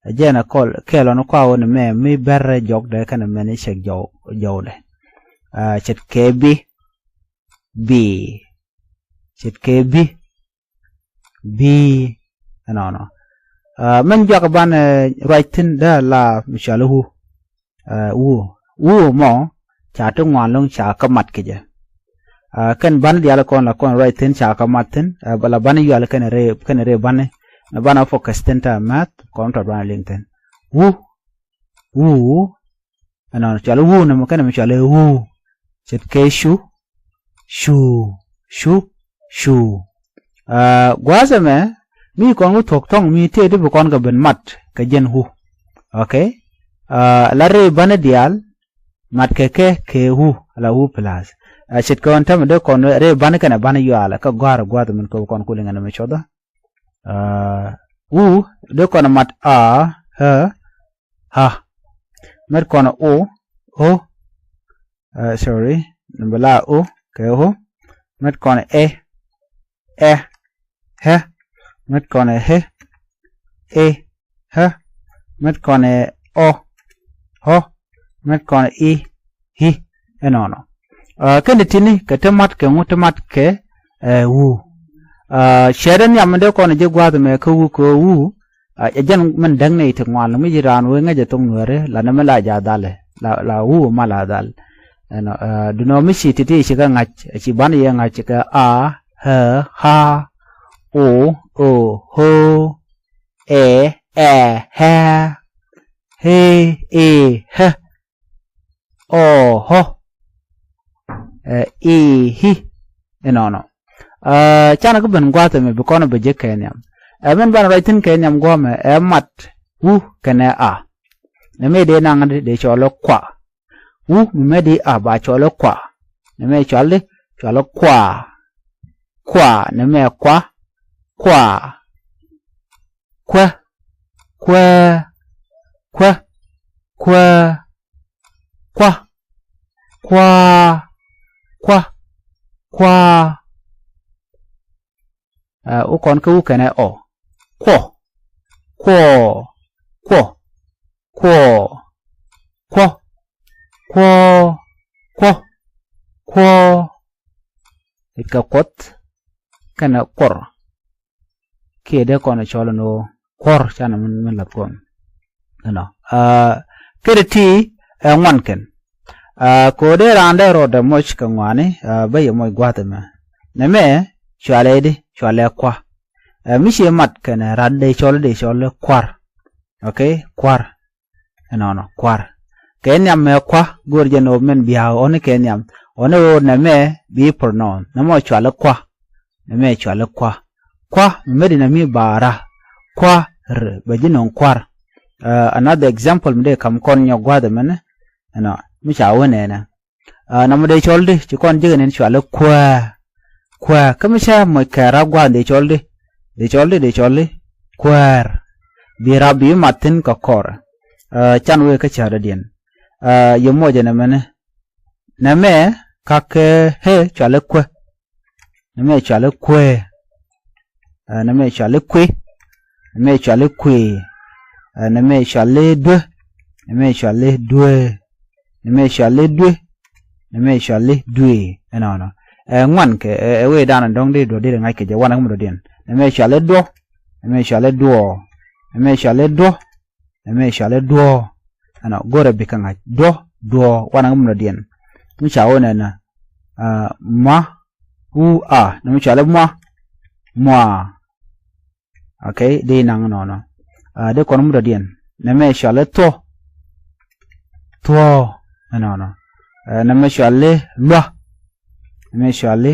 ɛ jɛn ɛ kɔl kɛɛl ɔn kua wä ni mɛ mi bɛr jɔkdɛ kɛnɛ mɛn i̱ cɛ jɔw, jɔwdɛ. Aa, ce̱tkɛ bi, bi, ce̱tkɛ bi, bi, ɛnɔnɔ. Aa, mɛn juak banɛ, aa, ruac thi̱n dee la mi cɔal i̱ wu. Aa, wu, wu mɔ ca ti ŋuan lo̱ŋ ca kä mat kɛ jɛ. Aa, kɛn banɛ diaal kɔn la kɔn ruac thi̱n ca kä mat thi̱n, aa, la banɛ yual kɛn rɛy, kɛn rɛy banɛ, na banɛ focus thi̱n ta math kɔn tɔt banɛ liŋ thi̱n. Wu, wu, ɛnɔnɔ cɔal i̱ wu nɛmɛ kɛnɛ mi cɔal i̱ wu. Ce̱tkɛ cu, cu, cu, cu. Aa, gua̱a̱th ɛmɛ mi kɔn wä thuɔ̱k thɔ̱ŋ mi tëë ti bi kɔn kɛ ben mat kɛ jɛn wu. Okay. Aa, la rɛy banɛ diaal mat kɛ kɛ kɛ wu, la wu plus. Aa, ce̱tkɛ ɣän tämɛ dee kɔn rɛy banɛ kɛnɛ banɛ yual kä gɔ̱a̱r gua̱a̱th ɛmɛ kɛ bi kɔn ku liŋ ɛn ɛmɛ cuɔthä. Aa, wu dee kɔn mat a, ɛ, ha. Mɛt kɔn o, o. Aa, sorry, ni bi la o kɛ o. Mɛt kɔn ɛ, ɛ, ɛ. Mɛt kɔn ɛ, ɛ, ɛ. Mɛt kɔn ɛ ɔ, ɔ. Mɛt kɔn ɛ i̱, i̱. Ɛnɔnɔ. Aa, kɛn ti̱ti̱ni kɛ ti mat kɛ ŋu ti mat kɛ, ɛ, wu. Aa, cɛɛt ɛ nhiam mi dee kɔn ɛ ji̱ gua̱a̱th ɛmɛ kä wu kɛ wu. Aa, ɛ jɛn min däk nɛy ti ŋuan mi ji̱ raan wee ŋäc ɛ thok nuääri la nɛmɛ la ja̱ dhalɛ la, la wu ma la dhal. Ɛnɔ, aa, dunɔ mi ci ti̱ti̱ ci kɛ ŋa̱c, ci banɛ yɛ ŋa̱c kɛ a, ɛ, ha, o, o, ho, ɛ, ɛ, hɛ, he, e, hɛ. Ɔ, hɔ. Ɛ, i, hi. Inɔnɔ. Aa, canɛ kä ben gua̱a̱th ɛmɛ bi kɔn ɛ bɛ jek kɛ nhiam. Ɛ, min banɛ ruac thi̱n kɛ nhiam guɔ̱ɔ̱mɛ ɛ mat wu kɛnɛ a. Nɛmɛ dee naŋ di dee cɔl i̱ kua. Wu mi mɛ di a ba cɔl i̱ kua. Nɛmɛ cɔal di, cɔal i̱ kua. Kua, nɛmɛ kua. Kua. Kuɛ, kuɛ, kuɛ, kuɛ, kua, kua, kua, kua. Ɛ, wä kɔn kä wu kɛnɛ ɔ. Kuɔ, kuɔ, kuɔ, kuɔ, kuɔ, kuɔ, kuɔ, kuɔ. Kɛ kuɔth kɛnɛ kuɔr. Kiɛ dee kɔn cɔl ni ɣöö kuɔr canɛ min, min lath kɔn. Ɛnɔ. Aa, kɛ ti ti ɛ ŋuan kɛn. Aa, kɛ ɣöö dee raan dee rɔɔdɛ moc kɛ ŋuani, aa, bä yɛ moc gua̱a̱th ɛmɛ. Nɛmɛ cualɛ di, cualɛ kua. Aa, mi ciɛ mat kɛnɛ rat dee cɔl, dee cɔl kuar. Okay, kuar. Ɛnɔnɔ, kuar. Kɛ nhiam mɛ kua, go̱o̱r jɛ ni ɣöö min bia ɣɔni kɛ nhiam. Ɣɔni ɣöö nɛmɛ bi pronoun. Nɛmɛ cualɛ kua. Nɛmɛ cualɛ kua. Kua, mi mɛ di nɛ mi ba ra. Kua, r, bɛ ji̱ nɔŋ kuar. Aa, another example mi dee kam kɔn nyɔk gua̱a̱th ɛmɛnɛ. Ɛnɔ, mi ca wä nɛnɛ. Aa, nɔmɔ dee cɔl di, ci kɔn jek ɛn in cualɛ kuäär. Kuäär. Kä mi cä moc kɛ rap gua̱a̱th dee cɔl di. Dee cɔl di, dee cɔl di. Kuäär. Bi rap bi mat thi̱n kɛ kɔr. Aa, can wee kä cärädiɛn. Aa, yɛ moc ɛn ɛmɛni. Nɛmɛ, kak kɛ ɣee cualɛ kuɛ. Nɛmɛ cualɛ kuɛ. Aa, nɛmɛ cualɛ kuɛ. Nɛmɛ cualɛ kuɛ. Aa, nɛmɛ cualɛ duɛ. Nɛmɛ cualɛ duɛ. Nɛmɛ cualɛ duɛ. Nɛmɛ cualɛ duɛ. Ɛnɔnɔ. Ɛ ŋuan kɛ, ɛ, ɛ wee danɔ dɔ̱ŋ di duɔ di ri ŋa̱c kɛ jɛ wanɛ kä mi dɔ̱diɛn. Nɛmɛ cualɛ duɔ. Nɛmɛ cualɛ duɔ. Nɛmɛ cualɛ duɔ. Nɛmɛ cualɛ duɔ. Ɛnɔ, go̱rɛ bikɛ ŋa̱c. Duɔ, duɔ, wanɛ ŋä mi dɔ̱diɛn. Mi ca wä nɛnɛ. Aa, ma, u, a. Nɛmɛ cualɛ ma. Mua. Okay, di naŋ nɔnɔ. Aa, di kɔn mi dɔ̱diɛn. Nɛmɛ cualɛ thuɔ. Thuɔ. Ɛnɔnɔ. Aa, nɛmɛ cualɛ lua. Nɛmɛ cualɛ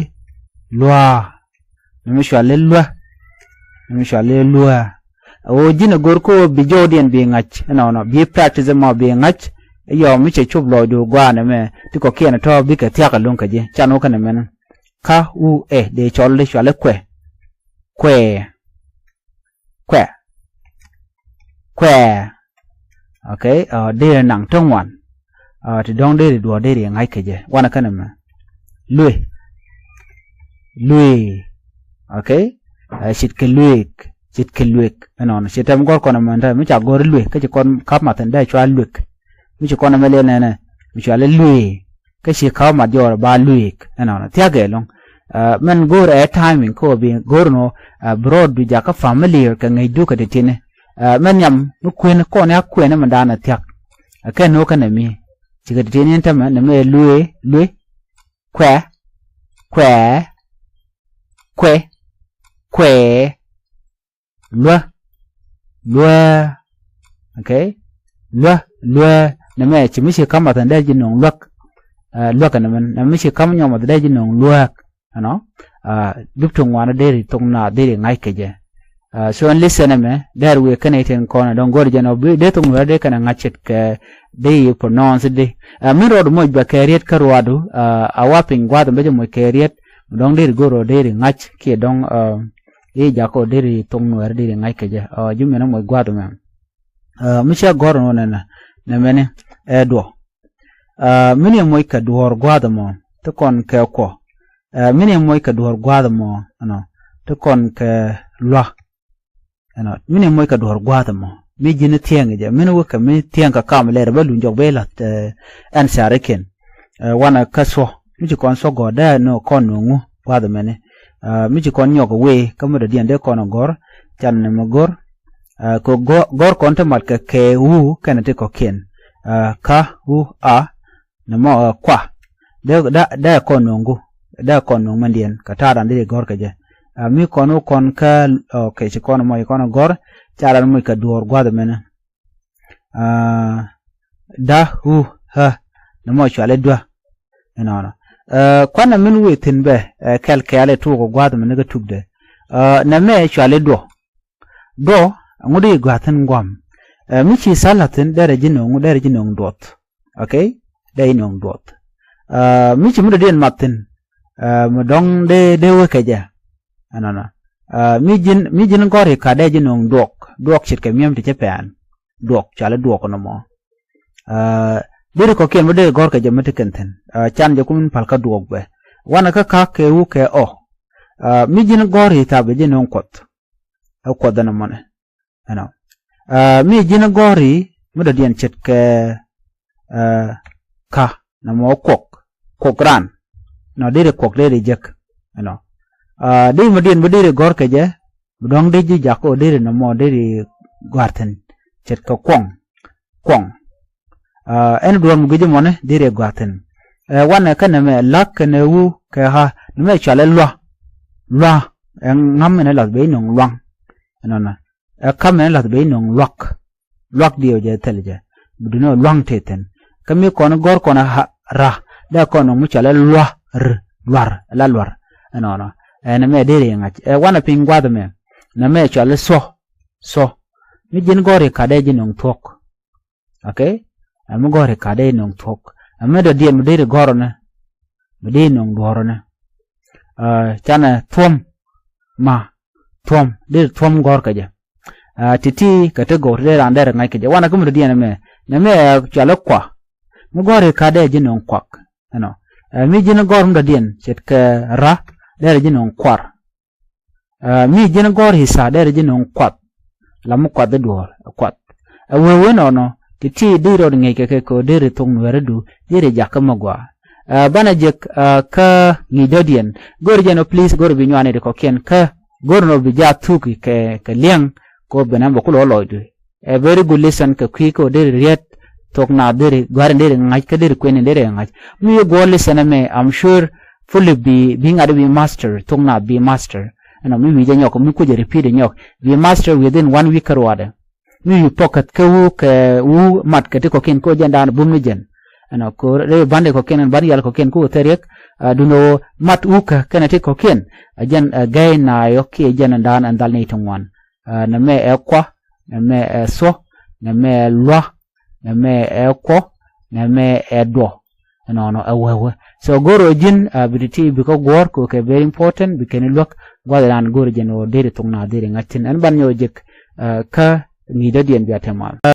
lua. Nɛmɛ cualɛ luä. Nɛmɛ cualɛ luä. Ɣöö ji̱n ɛ go̱r kä ɣöö bi jɔwdiɛn bi ŋa̱c ɛnɔnɔ, bi practice ɛmɔ bi ŋa̱c. Ɛ yɔm mi cɛ cop lɔcdu gua̱a̱n ɛmɛ ti kɔ̱kiɛn ɛ tɔ̱ bikɛ thia̱k ɛlɔ̱ŋ kä ji̱. Can wä kɛn ɛmɛn. Ka, u, ɛ, dee cɔl di cualɛ kuɛ. Kuɛ. Kuɛ. Kuɛ. Okay, deri naŋ ti ŋuan. Ti dɔ̱ŋ deri duɔ̱ɔ̱r deri ŋa̱c kɛ jɛ. Wanɛ kɛnɛ mɛ. Luëë. Luëë. Okay. Ce̱tkɛ luëëk. Ce̱tkɛ luëëk. Ɛnɔnɔ ce̱t tɛm gɔ̱r kɔn ɛmɛn tɛm mi ca gɔ̱r luëëk kä ci kɔn ka̱p mathin dee cua luëëk. Mi ci kɔn ɛmɛ liɛl nɛnɛ mi cua lɛ luëëk. Kä ci ka̱p mat jɔɔr ba luëëk ɛnɔnɔ thia̱k ɛlɔ̱ŋ. Mɛn go̱o̱r ɛ timing kä bi go̱o̱r nɔ. Bi rɔɔd du jakä familiar kɛ ŋäc dukɛ ti ti̱ni. Mɛn nhiam mi kuën kɔn ya kuɛn ɛmɛ da̱a̱n ɛ thia̱k. Ɛ kɛn nɔ kɛn ɛmi cikɛ ti ti̱ni ɛn tämɛ nɛ mɛ luëë luëë. Kuɛ. Kuɛ. Kuɛ. Kuɛ. Luä. Luä. Okay. Luä. Luä. Nɛ mɛ ci mi ci ka̱m math ɛn dee ji̱ no̱o̱ŋ luäk. Luäk ɛn mɛn nɛ mi ci ka̱m nyɔk math dee ji̱ no̱o̱ŋ luäk. Ɛnɔ. Dup ti ŋuan deri thok na deri ŋa̱c kɛ jɛ. So ɛn listen ɛmɛ dee ri wi̱i̱ kɛnɛ iten kɔn ɛ dɔ̱ŋ go̱r jɛn ɔ bi dee thok nuɛr dee kɛnɛ ŋa̱c ce̱tkɛ dee yi pronounce di. Min rɔɔdu moc bɛ kɛ riet kä ruadu. A wa piny gua̱th ɛn bä jɛ moc kɛ riet mi dɔ̱ŋ deri go̱r ɔ deri ŋa̱c kiɛ dɔ̱ŋ. I̱ jakɔ deri thok nuɛr deri ŋa̱c kɛ jɛ. Ji̱ min ɛ moc gua̱th ɛmɛ. Mi cɛ gɔ̱r ɛn wä nɛnɛ nɛ mɛni ɛ duɔ. Min yɛ moc kɛ duɔ̱ɔ̱r gua̱a̱th ɛmɔ ti kɔn kɛ kuɔ. Min yɛ moc kɛ duɔ̱ɔ̱r gua̱a̱th ɛmɔ ɛnɔ ti kɔn kɛ lua̱. Ɛnɔ min yɛ moc kɛ duɔ̱ɔ̱r gua̱a̱th ɛmɔ mi ji̱n thiɛŋ jɛ min wä kɛ mi thiɛŋ kɛ kam lɛr bä luny jɔk bɛ la̱th. Ɛn sarikiɛn wanɛ kä thuɔ mi ci kɔn thuɔ gɔ̱r dee nɔ kɔn no̱o̱ŋu gua̱a̱th ɛmɛni. Mi ci kɔn nyɔk wee kä mi dɔ̱diɛn dee kɔn gɔ̱r. Can ni mi go̱r kɛ gɔ̱r kɔn ti mat kɛ kɛ wu kɛnɛ ti kɔ̱kiɛn. Ka wu a nɛ mɔ kua dee kɔn no̱o̱ŋku dee kɔn no̱o̱ŋ mɛndiɛn kɛ ta̱a̱ ran dee gɔ̱r kɛ jɛ. Mi kɔn wu kɔn kä kɛ ci kɔn mɔ ci kɔn gɔ̱r. Ca ran moc kɛ duɔ̱ɔ̱r gua̱th mɛnɛ. Da wu hä nɛ mɔ cuali duä. Inɔnɔ kuanɛ min wee thi̱n bɛ kɛl kɛɛl i̱ tuuk gua̱th mɛnɛ kä tukdɛ. Nɛ mɛ cuali duɔ. Duɔ ɛŋu dee i̱ gua̱thi̱n gua̱m. Mi ci tha̱l la̱thi̱n derɛ ji̱ no̱o̱ŋ derɛ ji̱ no̱o̱ŋ duɔth. Okay. Dee ji̱ no̱o̱ŋ duɔth. Mi ci mi dɔ̱diɛn mathi̱n mi dɔ̱ŋ dee dee wekɛ jɛ. Ɛnɔnɔ mi ji̱n mi ji̱n gɔ̱r i̱ ka dee ji̱ no̱o̱ŋ duɔk duɔk ce̱tkɛ mi̱em ti cä pɛn. Duɔk cali duɔk nɔmɔ. Deri kɔ̱kiɛn mi dee gɔ̱r kɛ jɛ mi ti kɛn thi̱n can jɛ kumin pal kä duɔk bɛ. Wanɛ kä ka kɛ wu kɛ ɔ. Mi ji̱n gɔ̱r i̱ tha̱a̱ bɛ ji̱ no̱o̱ŋ kuɔth. Ɛ kuɔth ɛn ɛmɔnɛ ɛnɔ. Mi ji̱n gɔ̱ri mi dɔ̱diɛn ce̱tkɛ ka nɔmɔ kuɔk kuɔk ran. Nɔ deri kuɔk deri jek ɛnɔ. Deri mi diɛn mi deri gɔ̱r kɛ jɛ mi dɔ̱ŋ dee ji̱ jakä ɔ deri nɔmɔ deri gɔ̱a̱r thi̱n ce̱tkɛ kuɔŋ. Kuɔŋ. Ɛn duɔ̱ɔ̱r mi gui̱c ɛmɔni deri gɔ̱a̱r thi̱n. Wanɛ kɛnɛ mɛ la̱k kɛnɛ wu kɛ ha ni mɛ cualɛ lua̱. Lua̱ ɛ ŋa̱m ɛn ɛ lath ben i̱ no̱ŋ lua̱ŋ. Ɛnɔnɔ ɛ ka̱m ɛn ɛ lath ben i̱ no̱ŋ lua̱k. Lua̱k diɛw jɛ thil jɛ bi duŋni ɔ lua̱ŋ tëë thi̱n. Kä mi kɔn gɔ̱r kɔn ɛ ra dee kɔn no̱ŋ mi cualɛ lua̱ r lua̱r ɛ la lua̱r. Ɛnɔnɔ ɛn mɛ deri ŋa̱c ɛ wanɛ piny gua̱th ɛmɛ. Nɛ mɛ cualɛ thuɔ. Thuɔ mi ji̱n gɔ̱r i̱ ka̱ dee ji̱ no̱ŋ thuɔ̱k. Okay. Ɛmi gɔ̱ri ka̱dɛ i̱ no̱ŋ thuɔ̱k ɛmi dɔ̱diɛn mi deri gɔ̱rɔnɛ. Mi deri no̱ŋ duɔ̱rɔnɛ. Canɛ thuɔ̱m ma thuɔ̱m deri thuɔ̱m gɔ̱r kɛ jɛ. Ti̱ti̱ kɛ ti gɔw ti dee ran dɛr ŋa̱c kɛ jɛ wanɛ kä mi dɔ̱diɛn ɛmɛ. Nɛ mi ɛ cualɛ kua mi gɔ̱ri ka̱dɛ ji̱ no̱ŋ kuak. Ɛnɔ mi ji̱n gɔ̱r mi dɔ̱diɛn ce̱tkɛ ra dɛr ji̱ no̱ŋ kuar. Mi ji̱n gɔ̱r i̱ tha̱a̱ derɛ ji̱ no̱o̱ŋ kuath. La mi kuath i̱ duɔ̱ɔ̱r kuath. Ɛ wee wen ɔnɔ ti ti dee rɔɔd ŋi̱eec kɛ kɛ kɛ ɔ deri thok nuɛɛri du deri jakä mi gɔaa. Banɛ jek kä ŋi̱i̱c dɔ̱diɛn go̱r jɛn ɔ please go̱r bi nyuani ti kɔ̱kiɛn kä go̱r nɔ bi jaa thuki kɛ kɛ liɛŋ. Kɛ ɔ ben ɛn bɛ kulɛ ɔ lɔcdu. Ɛ very good lesson kɛ kui̱ kä ɔ deri riet. Thok na deri gua̱ri deri ŋa̱c kä deri kueni deri ŋa̱c mi yɛ guɔ lesson ɛmɛ I'm sure. Fully bi bi ŋa̱t bi master thok na bi master. Ɛnɔ mi wi̱i̱ jɛ nyɔk mi kucɛ repeat nyɔk bi master within one week kä ruaadɛ. Mi wi̱i̱ pocket kä wu kɛ wu mat kɛ ti kɔ̱kiɛn kä jɛn daan bum ni jɛn. Ɛnɔ ko rɛ ban de kɔ̱kiɛn ban yal kɔ̱kiɛn kä wä thɛriɛk. Dun ɔ mat wu kä kɛnɛ ti kɔ̱kiɛn. Ɛ jɛn ɛ gɛy na yɔk kiɛ jɛn daan ɛn dhal ni ti ŋuan. Nɛ mɛ ɛ kua nɛ mɛ ɛ thuɔ nɛ mɛ ɛ lua nɛ mɛ ɛ kuɔ nɛ mɛ ɛ duɔ. ɛnɔnɔ ɛ wee wee. So go̱r ɣöö ji̱n, ah, bi ti̱ti̱ bi kä guɔ̱ɔ̱r kɛ kɛ very important, bi kɛn i̱ luäk gua̱th iran go̱r jɛn ɣöö deri thok na deri ŋa̱c thi̱n. Ɛn ban nyɔk jek, ah, kä ŋi̱i̱cdädiɛn bia te mal.